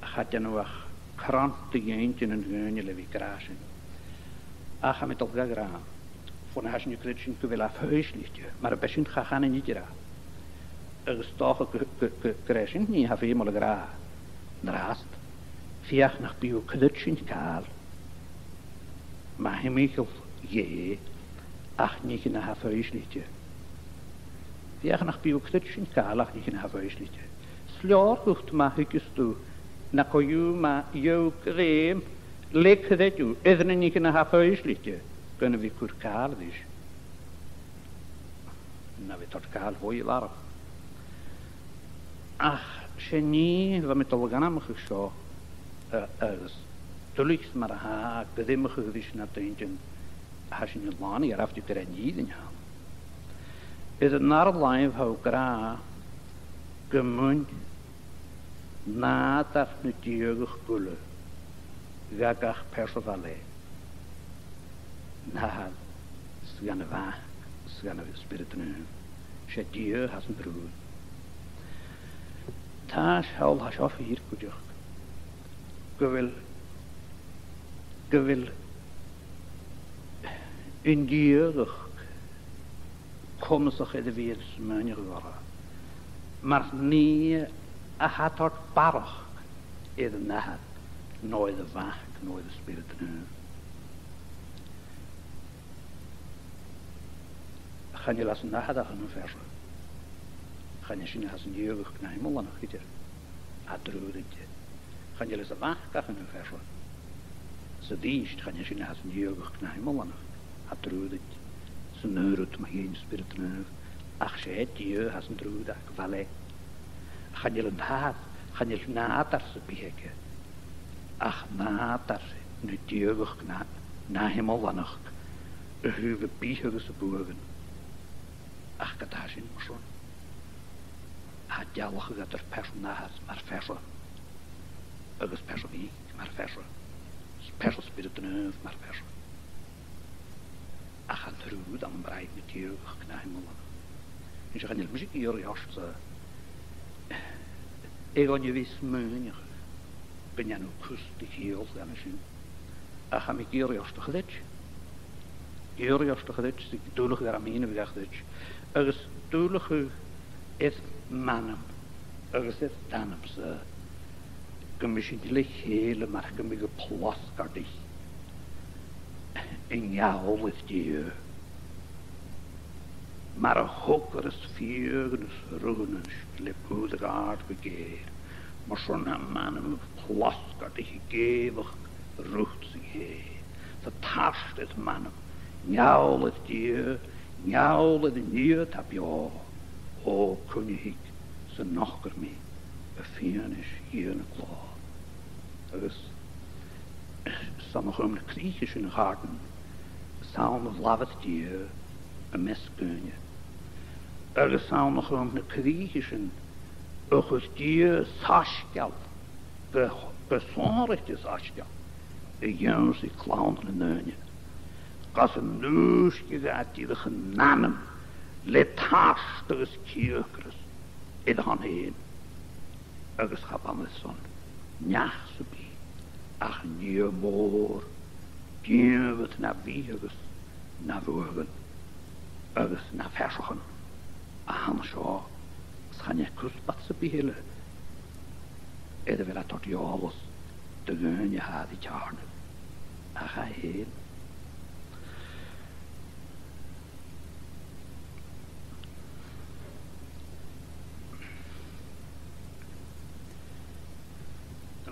cha dèan thu ach cron do dh'inntinn an duine le bhith ag ràdh sin. Ach tha mi a' dol ga ràdh, bhon a tha sinn a' creidsinn gu bheil e foillsichte, mar a b' e sin, cha chanainn idir e. Agus 's dòcha gu, gu, gu, gur e sin an nì a tha feumail a ràdh an-dràsta. Feuch nach bi thu a' creidsinn càil mu thimcheall Dhè ach nithean a tha foillsichte. Feuch nach bi thu a' creidsinn càil ach nithean a tha foillsichte. 'S leòr dhut ma thuigeas tu na co-dhiù ma gheibh thu grèim le creideamh air na nithean a tha foillsichte gun a bhith a' cur càil ris, na bhith a' toirt càil bhuaidh orra. Ach 's e an nì a bha mi a' dol a dh'ainmeachadh seo, eh, agus duilich 's mar a tha, gu dìomach ris na daoine a tha sinn a' lànaidh, air am faigh thu gur e an nì a th' ann. Air an dàrna làimh tha thu ag ràdh gum buin nàdar na diadhachd uile dha gach pearsa bha leis, an Athair 's dhan a' Mhac 's dhan an Spiorad Naomh. 'S e Dia a th' anns an triùir. Tha, seall, tha seo fìor cuideachd, gu bheil, gu bheil an diadhachd comasach air a bhith a' smaoineachadh orra mar nì a tha a' toirt barrachd air an Athair, no air a' Mhac, no air an Spiorad Naomh. Chan eil às an Athair ach aon phearsa. Chan e sin a th' anns an diadhachd na h-iomlanachd idir, a tha trobhad idir. Chan eil fhios a bh' aca chan eil fear seo. 'S a-rithist, chan e sin a th' anns an diadhachd na h-iomlanachd, a tha trobhad idir. 'S an aon rud mu dheidhinn Spiorad Naomh, ach 's e Dia a th' anns an trobhad aca, bha le. Chan eil an t-, chan eil nàdar sam bith aige, ach nàdar na diadhachd na, na h-iomlanachd, a thaobh a bith agus a buadhan. Ach ged a tha sin mar sin, tha dealachadh eadar pearsa an Athar mar phearsa, agus pearsa Mhic mar phearsa, is pearsa Spiorad Naomh mar phearsa. Ach an trobhad ann am broinn na diadhachd na h-iomlanachd. Nise, chan eil mise ag iarraidh ortsa, aig aon nì, a bhith a' smaoineachadh gun dèan thu cus de chiall dhen a sin. Ach tha mi ag iarraidh ort a chreids. Ag iarraidh ort a chreids, 's ag dùileachadh air a' mhìneachadh a chreids. Agus dùileachadh air m' anam agus air d' anam-sa, gum bi sinn le chèile mar gum biodh a' plasgairdeach a' geall air Dia. Mar a thogair e fiadh na sruthan le bùrn àrd gu geur, mar sin tha m' anam a' plasgairdeach ag èigheach riut-sa, a Thighearna. Tha tart air m' anam, geall air Dia, geall air an Dia a tha beò. O, cuin a thig 's a nochdair mi am fianais Dhia na clò? Agus 's ann a chum na crìche sin a chàirdean, 's ann a labhair Dia am measg dhaoine. Agus 's ann a chum na crìche sin a chuir Dia soisgeul, gu, gu sònraichte soisgeul, a dh'ionnsaigh clann nan daoine. Gus an dùisg e dha dìreach an anam le tart agus ceuchras air a shon fhèin. Agus cha b' ann airson neach sam bith ach an Dia mòr, Diarmad na bhitheadh agus na bhuadhan agus na phearsachan a th' ann an seo, 's chan e cuspair sam bith eile air a bheil e a' toirt eòlas do dhaoine a tha ri teàrnadh, ach e fhèin.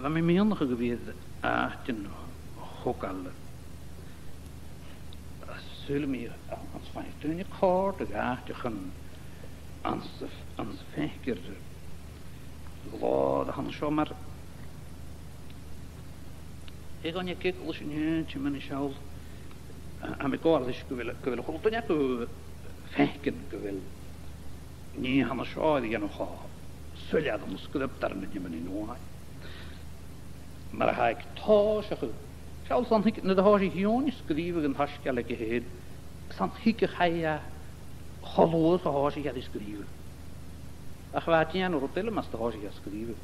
Bha mi a' miannachadh a bhith air àitean a thogail. Saoilidh mi, anns a' bheil daoine a' còrdadh àiteachan anns a', anns a' phàipear glòir a th' ann an seo, mar aig aon nì, ag eagal leis an t-seann, tha mi a' sealltainn, a, tha mi a' gabhail ris gu bheil, gu bheil a h-uile duine agaibh a' faicinn gu bheil nì a th' ann an seo air a dhèanamh cho soilleir ann an sgriobtar nan tiomnadh nuaidh. Mar a tha e aig tòiseachadh, seall, 's ann a thig, nuair a thòisich Eòin a' sgrìobhadh an t-soisgeil aige fhèin, 's ann a thig a chaidh e cho luath 's a thòisich e ri sgrìobhadh. Ach bha e a' dèanamh rud eile mus do thòisich e a' sgrìobhadh.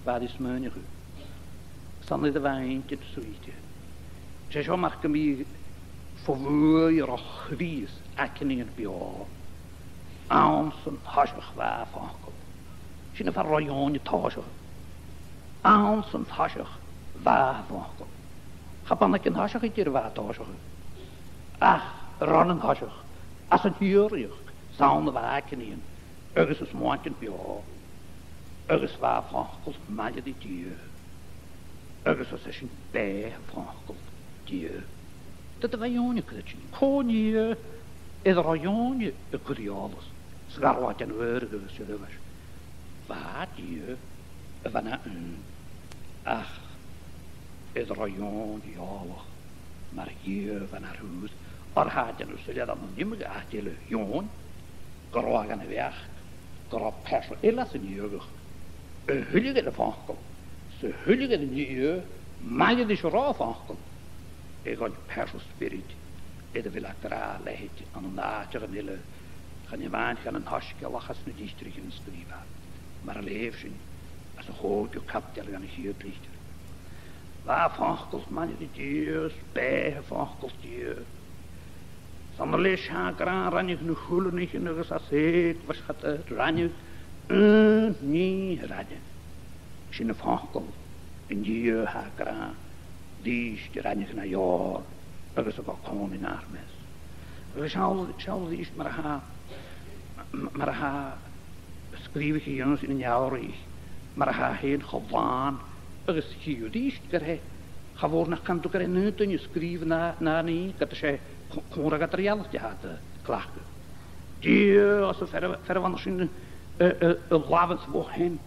Bha e ri smaoineachadh. 'S ann air a bha e inntinn suidhichte. 'S e seo mar gum biodh fo bhuaidh ro Chrìosd aig an fhìon beò. Anns an toiseach bha am Facal. Sin far an robh Eòin a' tòiseachadh. Anns an toiseach bha am Facal. Cha b' ann aig an toiseach idir a bha e a' tòiseachadh, ach ron an toiseach, anns an t-sìorraidheachd, 's ann a bha e aig an fhìon, agus os mo inntinn beò, agus bha am Facal maille ri Dia, agus às a sin b' e am Facal Dia. Dè do bha Eòin a' creidsinn? Cò an Dia air an robh Eòin a' cur eòlas, 's a bha e a' dèanamh adhradh agus a dh'aithris? Bha Dia a bha na aon, ach air an robh Eòin eòlach mar Dhia a bha na thrùir. Oir tha e a' dèanamh soilleir ann an iomadh àite eile, Eòin, gun robh e gan a bheachd gun robh pearsa eile san diadhachd, a thuilleadh air am Facal, 's a thuilleadh air an Dia, maille ris an robh am Facal, aig aon pearsa spiorad air a bheil e ag ràdh leithid ann an àiteachan eile, chan e a-mhàin dhan an t-soisgeul ach anns na litrichean a sgrìobh e, mar a leugh sinn anns a' chòigeamh caibideil dhen a' chiad litir. Bha am Facal maille ri Dia, 's b' e am Facal Dia. 'S ann a leis a tha e ag ràdh, ràinig na h-uile nithean agus às e dh'fhàs iad, ràinig aon nì, ràinig. Sin am Facal, an Dia a tha ag ràdh, dìreach ràinig na leòr agus a bha còmhnaidh nar measg. Agus seall, seall a-rithist mar a tha, mar a tha sgrìobhadh a dh'ionnsaigh nan Eabhraidheach, mar a tha e fhèin cho làn, agus chì thu a-rithist gur e, cha mhòr nach can thu gur e an aon duine a sgrìobh na, na nì, ged a 's e co-, còmhradh eadar-dhealaichte a tha iad a' cleachdadh. Dia, ars am fear, fear a bh' ann an sin, a, a, a labhairt bho shean,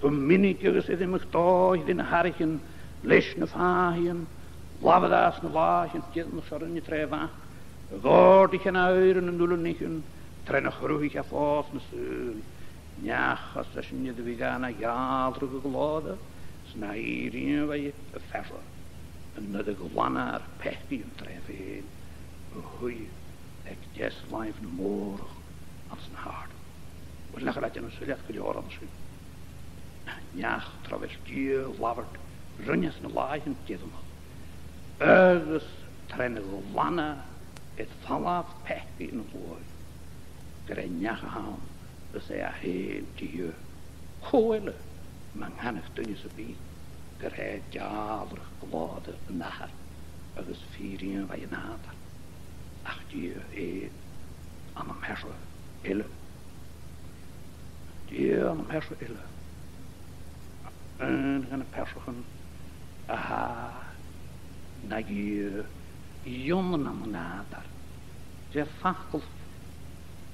gu minic agus air iomadh dòigh ri na h-athraichean leis na fàidhean, labhair e anns na làithean deireannach seo rinne tro mhac, a dh'òrdaich e na aoirean nan uile nithean, tron a chruthaich e fòs na saoghal. Neach, ars esan, a bhiodh ga na gheàrr gu glòir, 's na fhìrinn a bha a' phearsa, an uiread a ghlanadh ar peacaidhean tro fhèin, a shuidh aig deas làimh na mòrachd anns na h-àrdaibh. Uill, nach eil e a' dèanamh soilleir gu leòr an sin? Neach, tro bheil Dia a' labhairt, rinne anns na làithean deireannach, agus tron a ghlanadh air falbh peacaidh an t-sluaigh, gur e neach a th' ann, is e e fhèin Dia. Cò eile, mun canadh duine sam bith, gur e dealradh glòire an Athar agus fìrinn a bha e an nàdar, ach Dia fhèin ann am pearsa eile? Dia ann am pearsa eile. Aon de na pearsachan a tha na Dhia ionann ann an nàdar. 'S e facal,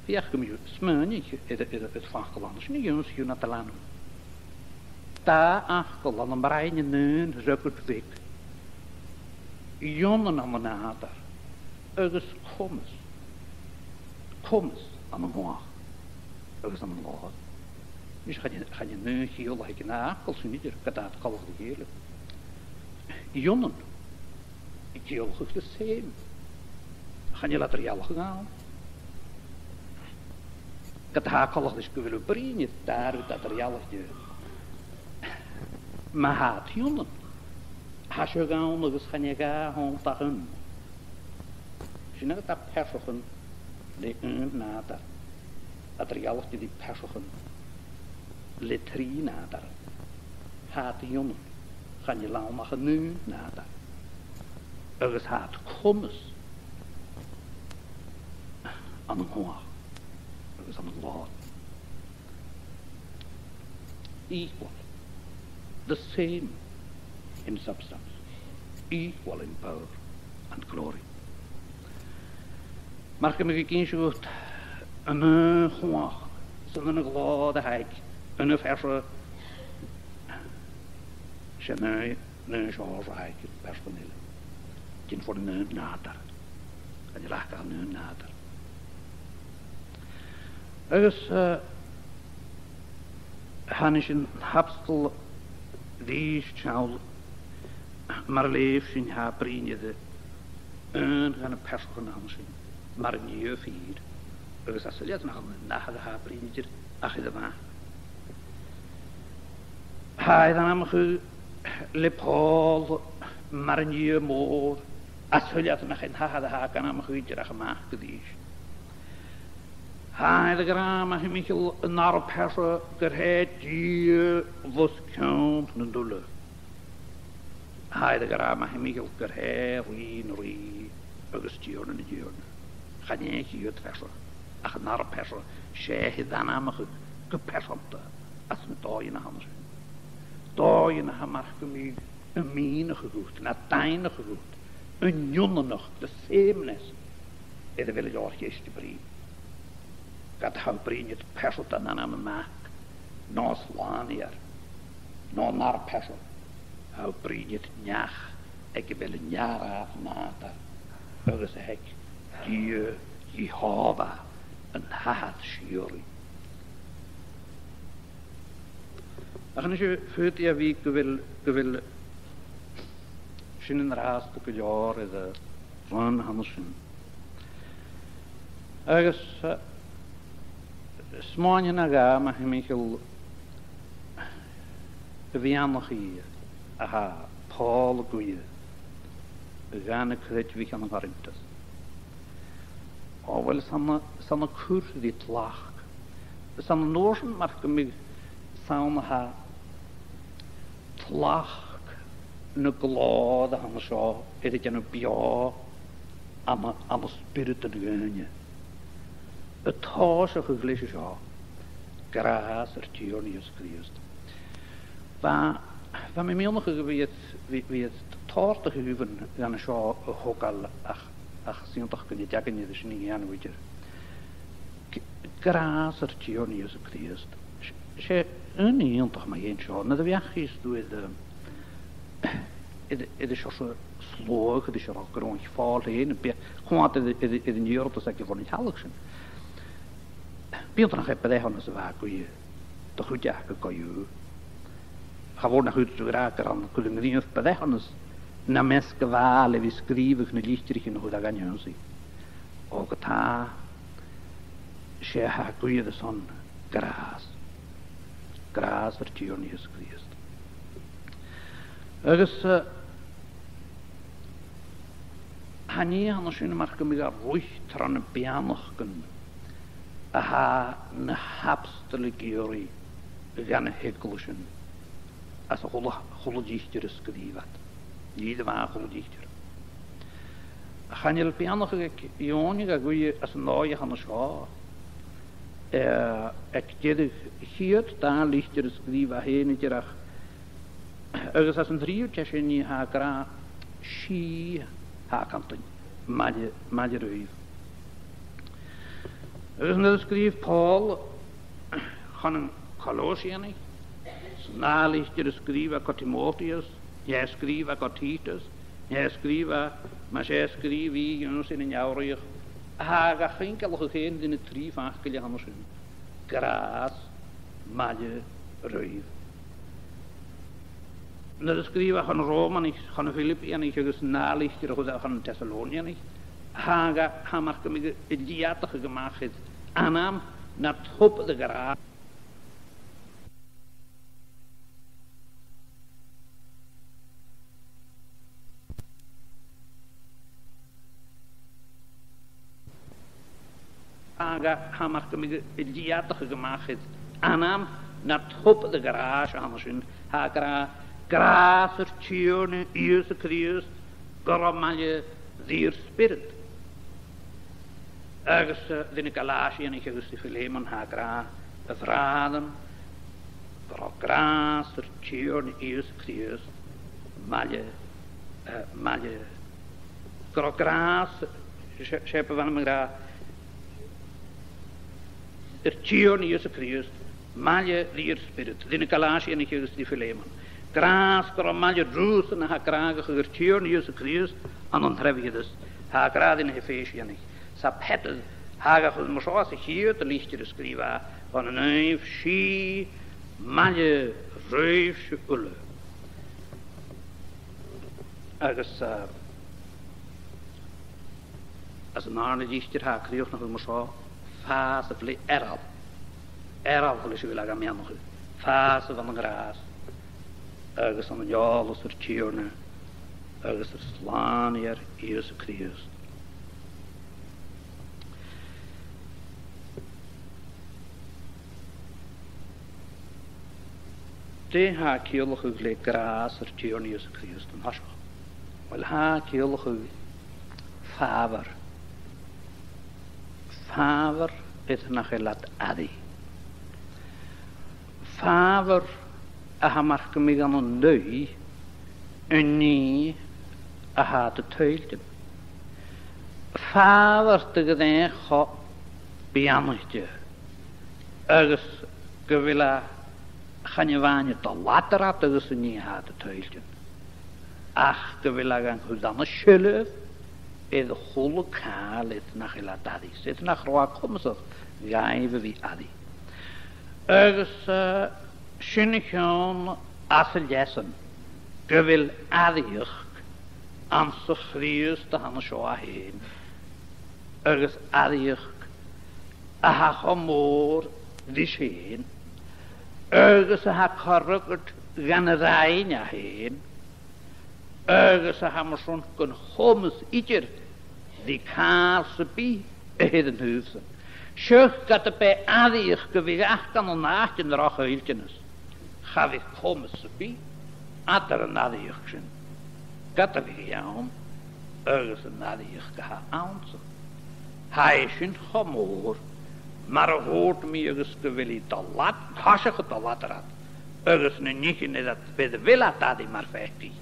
feuch gum bi smaoineachadh air, air, air facal ann an sin, a dh'ionnsaich thu nad leanabh. Dà fhacal ann am broinn an aon fhreagairt bheag. Ionann ann an nàdar agus comas. Comas ann an cumhachd agus ann an glòir. Nis, chan e, chan e an aon chiall a th' aig an dà fhacal sin idir, ged a tha iad coltach ri chèile. Ionann, a' ciallachadh the same. Chan eil eadar-dhealachadh ann. Ged a tha e coltach ris gu bheil thu a' bruidhinn air dà rud eadar-dhealaichte, ma tha iad ionann, tha seo ann agus chan e dha th' annta ach aon. Sin agad pearsachan le aon nàdar, eadar-dhealaichte ri pearsachan le trì nàdair. Tha iad ionann, chan eil ann ach an aon nàdar. Agus tha iad comas ann an cumhachd agus ann an glòir. Equal, the same in substance, equal in power and glory. Mar gum biodh ag innse dhut an aon chumhachd 's an aon ghlòir a th' aig an aon phearsa, 's e an aon, an aon seòrsa a th' aig am pearsa eile. Gin fon an aon nàdar. Chan eil ach an aon nàdar. Agus, eh, thàinig sinn a-steach gu leòr, mar a leugh sinn, tha e a' bruidhinn air aon de na pearsachan ann an sin mar an Dia fìor, agus tha e soilleir nach ann an Athair a tha e a' bruidhinn idir ach air a' Mhac. Tha e ag ainmeachadh le Pòl mar an Dia mòr, tha e soilleir nach e an t-Athair a tha e ag ainmeachadh idir ach am Mac a-rithist. Tha e ag ràdh ma thimcheall an dàrna pearsa gur e Dia os cionn nan uile. Tha e ag ràdh ma thimcheall gur e Rìgh nan rìgh agus Tighearna nan tighearna. Chan e a' chiad phearsa, ach an dàrna pearsa, 's e a tha e ag ainmeachadh gu pearsanta anns na dòighean a th' ann an sin. Dòighean a tha mar gum biodh a' mìneachadh dhut, no a' daingneachadh dhut an ionanachd, the sameness, air a bheil an leabhar-cheist a' bruidhinn. Ged a tha e a' bruidhinn air pearsanta an ainm am Mac, no Slànaighear, no an dàrna pearsa, tha e a' bruidhinn air neach aig a bheil an earrann nàdair, agus a th' aig Dia, Iehòbhah, an t-Athair sìorraidh. Ach a-nis, faodaidh e a bhith gu bheil, gu bheil sinn an-dràsta gu leòr air an rann a th' ann an sin. Agus, eh, smaoinich no dhà ma thimcheall a' bheannachaidh a tha Pòl a' guidhe dha na creidmhich ann an Corinth. O, uill, 's ann a, 's ann a' cur ri tlachd. 'S ann an uair sin mar gum biodh, 's ann a tha tlachd na glòire a th' ann an seo air a dhèanamh beò ann an, ann an spiorad an duine. A' tòiseachadh leis an seo, Gràs ar Tighearna Ìosa Crìosd. Bha, bha mi a' miannachadh a bhith, bhith, bhith a' toirt a' chuimhne dhan seo a thogail ach, ach 's iongantach gun deach an aon rud sin a dhèanamh idir. G-, gràs ar Tighearna Ìosa Crìosd. 'S e, 's e ùine iongantach mu dheidhinn seo, nuair a bheachdas tu air, eh, air, air an seòrsa sluagh, air an seòrsa grunn fhàil fhèin, bidh, cuimhne air, air, air an iarrtas aige bhon an teaghlach sin. Bidh iad nach e breithiunas a bha aca, do chuid aca co-dhiù. Cha mhòr nach tuirt thu gur ann, gur ann gu bheil an gnìomh breithiunas nam measg a bha le bhith sgrìobhadh na litrichean a chuir e gun ionnsaigh. Ò, ge-tà, 's e a tha aca airson gràs. Gràs ar Tighearna Ìosa Crìosd. Agus, eh, tha an nì a tha an sin mar gum biodh a' ruith tro na beannachdan a tha na h-abstoil ag iarraidh dha na h-eaglaisean anns a h-uile, h-uile litir a sgrìobh iad. Nì a bha a h-uile litir. Chan eil beannachd aig Eòin a' Ghuidhe anns an dòigh a tha an seo, eh, aig deireadh a' chiad dà litir a sgrìobh e fhèin idir ach agus anns an treas teis' a nì tha e ag ràdh, sìth tha e ag cantainn, maille, maille ribh. Agus nuair a sgrìobh Pòl chun nan Colosianaich, san dà litir a sgrìobh e gu Timòteus, no a sgrìobh e gu Tìteus, no a sgrìobh e, mas e a sgrìobh e dh'ionnsaigh nan geamhraidheachd, tha e ga chuingealachadh fhèin ris na trì faclan a tha an sin. Gràs maille ribh. Nuair a sgrìobh e chun nan Ròmanaich, chun nan Philipianaich agus an dà litir a chuir e chun nan Tesalonianaich, tha e, tha e mar gum biodh e a' leudachadh a-mach air ainm na tobar de ghràs. Agus tha e mar gum biodh e a' leudachadh a-mach air ainm na tobar de ghràs a tha an sin, tha e ag ràdh, gràs ar Tighearna Ìosa Crìosd, gu robh maille ri ur spiorad. Agus, eh, ris na Galatianaich agus ri Phileamon tha e ag ràdh, a bhràithrean, gu robh gràs ar Tighearna Ìosa Crìosd maille, eh, maille, gu robh gràs, 's e, 's e bu bhean a bha ag ràdh, ar Tighearna Ìosa Crìosd, maille ri ur spiorad, ris na Galatianaich agus ri Phileamon. Gràs gu robh maille riuthasan a tha ag ràdh gu robh ar Tighearna Ìosa Crìosd ann an treibheadh, tha e ag ràdh ris na h-Ephesianaich. 'S e Peadar, tha e ga chur mar seo anns a' chiad litir a sgrìobh e, gun naomh, sìth maille ribhse uile. Agus, eh, anns an dàrna litir tha e a' crìochnachadh mar seo, fàsaibh le earrann. Earrann leis a bheil e ga mheannachadh. Fàsaibh ann an gràs agus ann an eòlas ar Tighearna agus ar Slànaighear Ìosa Crìosd. Dè tha e a' ciallachadh le gràs ar Tighearna Ìosa Crìosd an toiseach? Uill, tha e a' ciallachadh fàbhar. Fàbhar air nach eil iad airidh. Fàbhar a tha mar gum biodh ann an aghaidh an nì a tha iad a' toiltean. Fàbhar de ghràdh cho beannaichte agus gu bheil e chan e a-mhàin a' dol eadar iad agus an nì a tha iad a' toiltean, ach gu bheil e gan cur dhan t-seilbh air a h-uile càil air nach eil iad airidh, 's air nach robh e comasach dhaibh a bhith airidh. Agus, eh, sin a chionn às an leasan gu bheil airidheachd anns a' Chrìosd a tha an seo e fhèin, agus airidheachd a tha cho mòr ris fhèin, agus a tha co-fhreagairt dhan roinn e fhèin, agus a tha mar sin gun comas idir ri càil sam bith a th' air an taobh-san. Seach ged a b' e airidheachd a bhiodh aca ann an àite an droch-thoilteanas, cha bhiodh comas sam bith eadar an airidheachd sin ged a bhiodh i ann agus an airidheachd a tha annsan. Tha e sin cho mòr Mar a thuirt mi, agus gu bheil i a' dol lad-, toiseach a' dol laidir iad, agus na nithean air a bheil, a bheil iad airidh mar pheacaich,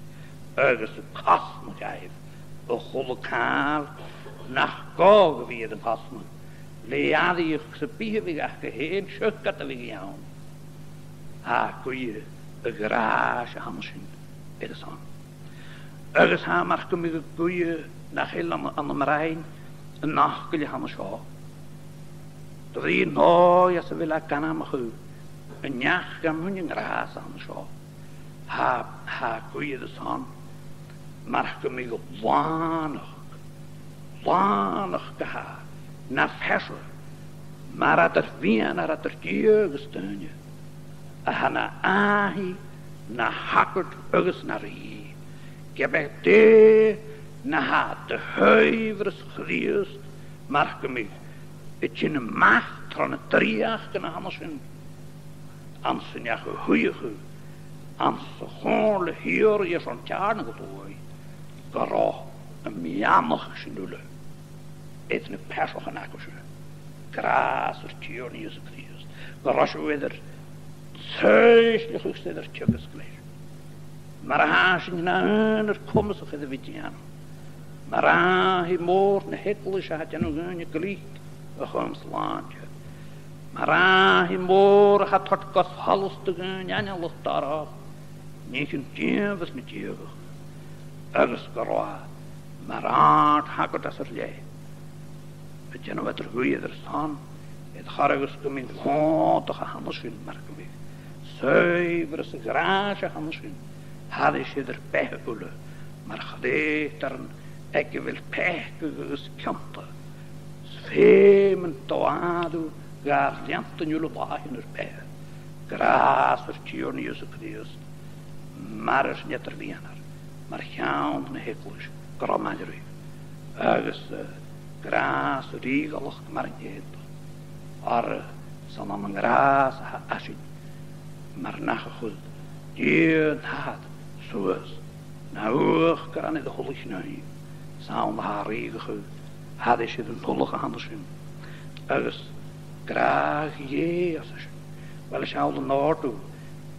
agus a' cosnadh dhaibh a h-uile càil nach gabhadh a bhith air an cosnadh, le airidheachd sam bith a bhiodh aca fhèin, seach ged a bhiodh i ann. Tha Dia a' ghràis a th' ann an sin air a son. Agus tha mar gum biodh Dia nach eil ann, ann am broinn an fhacail a th' ann an seo. Do bhrìgh an dòigh às a bheil e ag ainmeachadh an neach gam buin an gràs a th' ann an seo. Tha, tha Dia air a son, mar gum biodh lànachd, lànachd a tha na phearsa, mar eadar-mheadhanair eadar Dia agus daoine, a tha na fhàidh, na shagart agus na rìgh. Ge b' e dè na tha de shaibhreas Chrìosd, mar gum biodh, a' tighinn a-mach tro na dreuchdan a th' ann an sin, anns an neach a shuidheachadh anns a' chomhairle shìorraidh airson teàrnadh a' bhuaidh, gun robh am beannachd sin uile air na pearsachan agaibhse, gràs ar Tighearna Ìosa Crìosd, gun robh sibh air ur saoileachadh 's air ur teagasg leis. Mar a tha sinn na aonar comasach air a bhith a' dèanamh. Mar fhàidh mhòr na h-eaglais a tha a' dèanamh dhaoine glic a chum slàinte. Mar fhàidh mhòr a tha a' toirt gu solas do dhaoine aineolach dorch nithean dìomhair na diadhachd, agus gun robh e mar àrd-shagart às ar leth a' dèanamh eadar-ghuidhe air ar son, air chor agus gum biodh an còmhdach a th' ann an sin mar gum biodh saibhreas a' ghràis a th' ann an sin thairis air ar beatha uile, mar chreutairean aig a bheil peacadh agus cionta, 's feumaidh an t-àireamh gar leantainn uile làithean ar beatha, gràs ar Tighearna Ìosa Crìosd, mar ar n-eadar-mheadhanair, mar cheann na h-eaglais, gu robh maille ribh, agus, eh, gràs a' rìoghalachd mar an ceudna. Oir, eh, 's ann an gràs a tha esan, mar nach do chuir Dia an t-Athair suas na uachdarain air a h-uile cnàimh, 's ann a tha e a' rìogachadh thairis air an t-uallach a th' ann an sin. Agus gràdh Dhè às a sin. Uill, a' sealltainn an-àirde,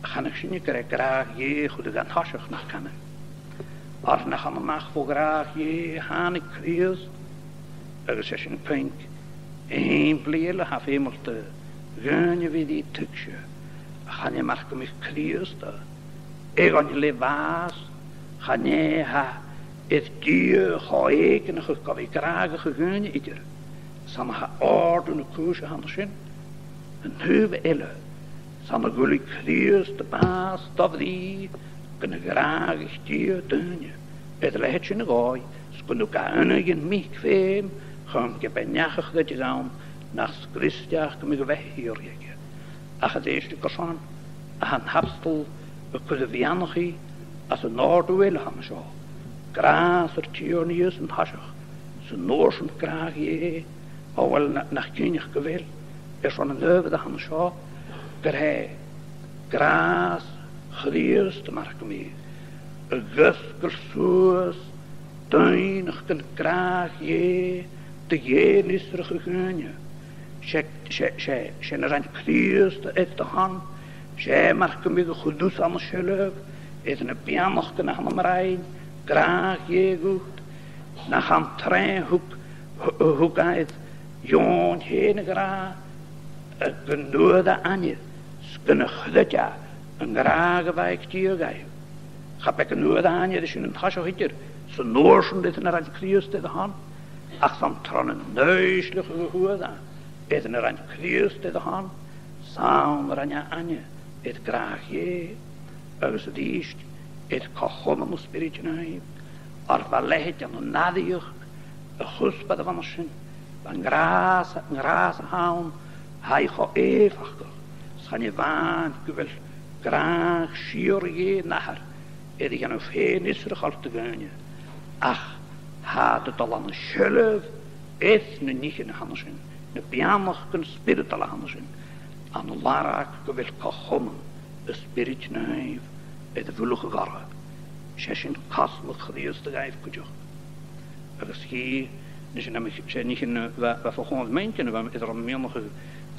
chanadh sinne gur e gràdh Dhè a chuireadh an toiseach, nach canadh? Oir nach ann a-mach bho ghràdh Dhè a thàinig Crìosd, agus 's e sin puing. Aon bhliadhna eile tha feumail do dhaoine a bhith ri tuigse, chan e mar gum biodh Crìosd a' dol le bhàs, chan e, tha air Dia cho-èigneachadh gu bhith gràdhachadh dhaoine idir, 's ann a tha òrdugh na cùise a th' ann an sin. An taobh eile, 's ann a dh'fhuiling Crìosd a bàs do bhrìgh gun do ghràdhaich Dia daoine air a leithid sin a dhòigh, 's gun tug e aon-ghin mic feum chum ge b' e neach a chreideadh ann nach sgriost e ach gum biodh a bheatha shìorraidh aige. Ach a-rithist, carson a tha an t-abstol a' cur a bheannachadh às an òrdugh eile a th' ann an seo? Gràs ar Tighearna Ìosa an toiseach, 's an uair sin gràdh Dhè. O uill, na, nach cinnteach gu bheil, airson an adhbhar a th' ann an seo, gur e gràs Chrìosd mar gum biodh a' cosg suas doimhneachdan gràdh Dhè do dh'fhèin-fhiosrachadh dhaoine. 'S e, 's e, 's e, 's e na rinn Crìosd air do shon, 's e mar gum biodh a chuir thusa an seilbh air na beannachdan a th' ann am broinn gràdh Dhè dhut, nach ann tro thug, thug e air d' fheadhainn fhèin a ghràdh, eh, gun d' fhuair e aithne, 's gun do chreid e an gràdh a bh' aig Dia dhaibh. Cha b' e gun d' fhuair e aithne air sin an toiseach idir, 's an uair sin air na rinn Crìosd air a shon, ach 's ann tron an fhoillseachadh a fhuair e air na rinn Crìosd air a shon, 's ann a rinn e aithne air gràdh Dhè, agus a-rithist air co-chomann na Spioraid Naoimh, oir bha leithid ann an airidheachd a' chuspair a bh' ann an sin, bha an gràs, an gràs a th' ann, tha i cho èifeachdach, 's chan e a-mhàin gu bheil gràdh sìorraidh Dhè an Athar air a dhèanamh fèin-fhiosrachail do dhaoine, ach tha iad a' dol an seilbh air na nithean a th' ann an sin, na beannachdan spioradail a th' ann an sin, an làrach gu bheil co-chomann an Spioraid Naoimh air a bhuileachadh orra. 'S e sin cosnadh Chrìosd dhaibh cuideachd. Agus chì, nise, nam, 's e nithean a bha, bha fo chomhair m' inntinn a bha mi air a bhith a' miannachadh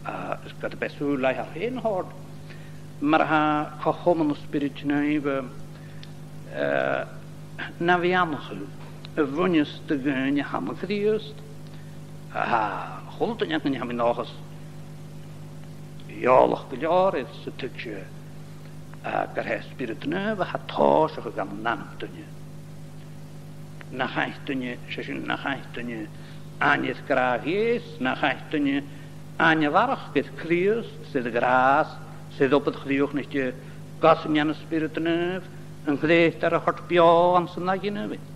Agus ged a b' e sùil làitheil fhèin a th' oirnn, mar a tha co-chomann na Spioraid Naoimh, eh, na bheannachadh a bhuineas do dhaoine a th' ann an Crìosd, tha a h-uile duine againn, tha mi an dòchas, eòlach gu leòr air 's a' tuigse, eh, gur e Spiorad Naomh a tha a' tòiseachadh ann an anam duine. Nach fhaigh duine, 's e sin, nach fhaigh duine aithne air gràdh Dhè, nach fhaigh duine aithne a bharrachd air Crìosd, 's air a ghràs, 's air obair chrìochnaichte gus an dèan an Spiorad Naomh an creutair a thoirt beò anns an aighean dhuinn.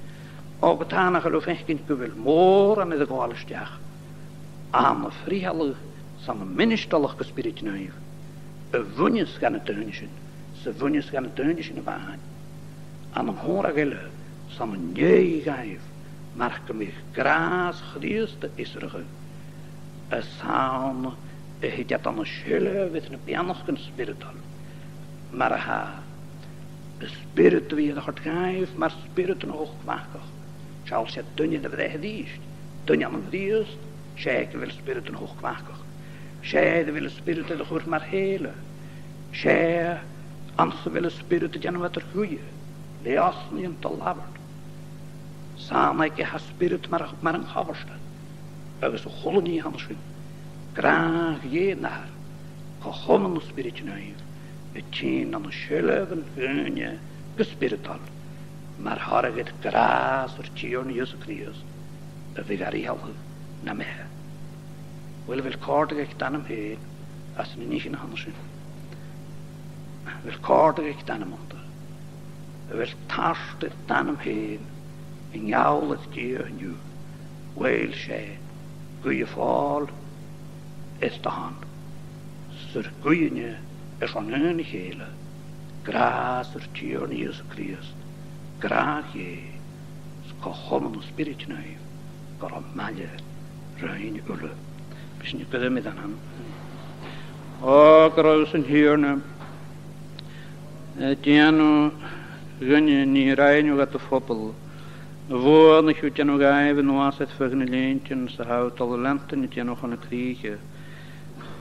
O, ge-tà, nach eil thu a' faicinn gu bheil mòran air a ghabhail a-steach ann am frithealadh 's ann am ministrealachd na Spioraid Naoimh a bhuineas dha na daoine sin, 's a bhuineas dha na daoine sin a-mhàin, ann an còmhradh eile 's ann an dèidh dhaibh, mar gum biodh gràs Chrìosd a' fhiosrachadh, 's ann a thèid iad an seilbh air na beannachdan spioradail, mar a tha an Spiorad a bhith air a thoirt dhaibh mar Spiorad an Uilc-mhacach. Seall, 's e duine de bhreith a-rithist, duine ann an Crìosd, 's e aig a bheil Spiorad an Uilc-mhacach. 'S e air a bheil an Spiorad air a chur mar shèile. 'S e anns a bheil an Spiorad a' dèanamh eadar-ghuidhe, le osnaidhean do labhairt. 'S ann aige a tha an Spiorad mar, mar an comhfhurtair, agus a h-uile nì a th' ann an sin, gràdh Dhè an Athar, co-chomann na Spioraid Naoimh, a' tighinn an seilbh an duine gu spioradail, mar thoradh air gràs ar Tighearna Ìosa Crìosd a bhiodh a' frithealadh nam beatha. Uill, a bheil còrdadh aig d' anam fhèin anns na nithean a th' ann an sin? A bheil còrdadh aig d' anam annta? A bheil tart air d' anam fhèin a' geall air Dia an-diugh? Uill, 's e guidhe fàil air do shon, 's ur guidhe-ne airson aon a chèile, gràs ar Tighearna Ìosa Crìosd, gràdh Dhè, 's co-chomann na Spioraid Naoimh, gu robh maille rinn uile. Bidh sinn a' guidhe. Ò, gun robh an Tighearna, eh, dèanamh dhuinne nì a rinn thu dha do phoball, a' bhuannachd a tha thu dèanamh dhaibh a-nuas air feadh nan linn-se, 's a tha thu a' dol a leantainn a' dèanamh chun na crìche.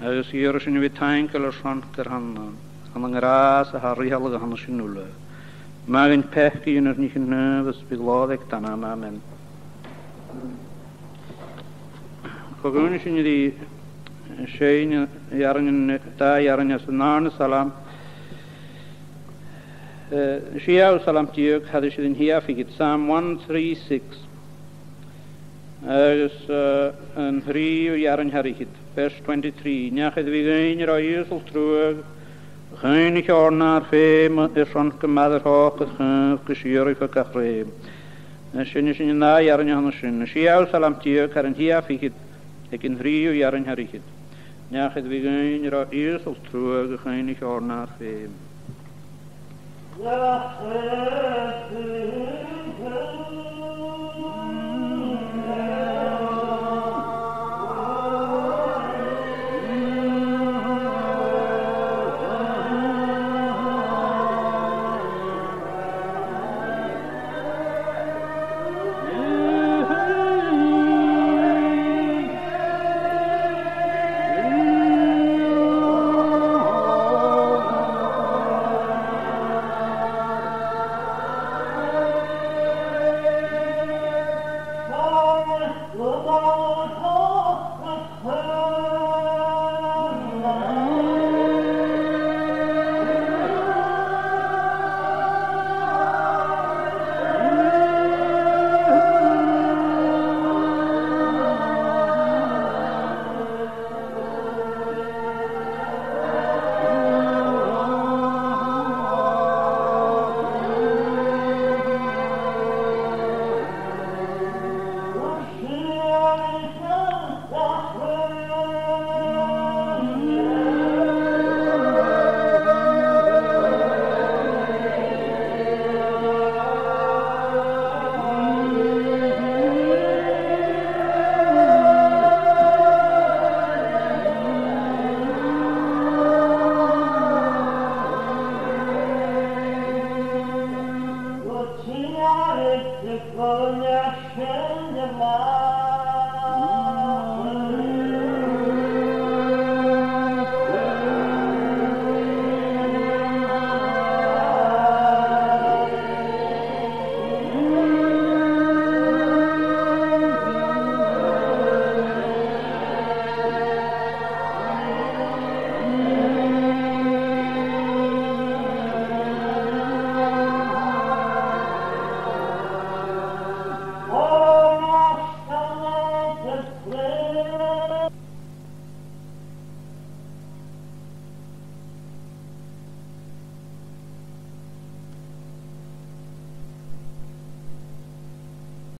Agus iarraidh sinn a bhith taingeil airson gur ann, ann an gràs a tha a' frithealadh a th' ann an sin uile. Maith dhuinn peacaidhean air nì a-nis, is bi glòir aig d' ainm. Amen. Co-dhùnaidh sinn ri seinn, earrainn, dà earrainn às an dàrna salm, eh, an siathamh salm deug, thairis air an t-siathamh fichead, Psalm one three six. Agus, eh, an treas earrainn thar fhichead, verse twenty-three. Neach air a bhith dhuinn a robh ìosal truagh, a chuimhnich oirnn nar feum, airson gu math ar thòcas chaomh gu sìorraidh fo gach rèim. Agus sin, sin an dà earrainn a th' ann an sin. An siathamh salm deug, thar an t-siathamh fichead, aig an treas earrainn thar fhichead. Neach air a bhith dhuinn a robh ìosal truagh, a chuimhnich oirnn nar feum.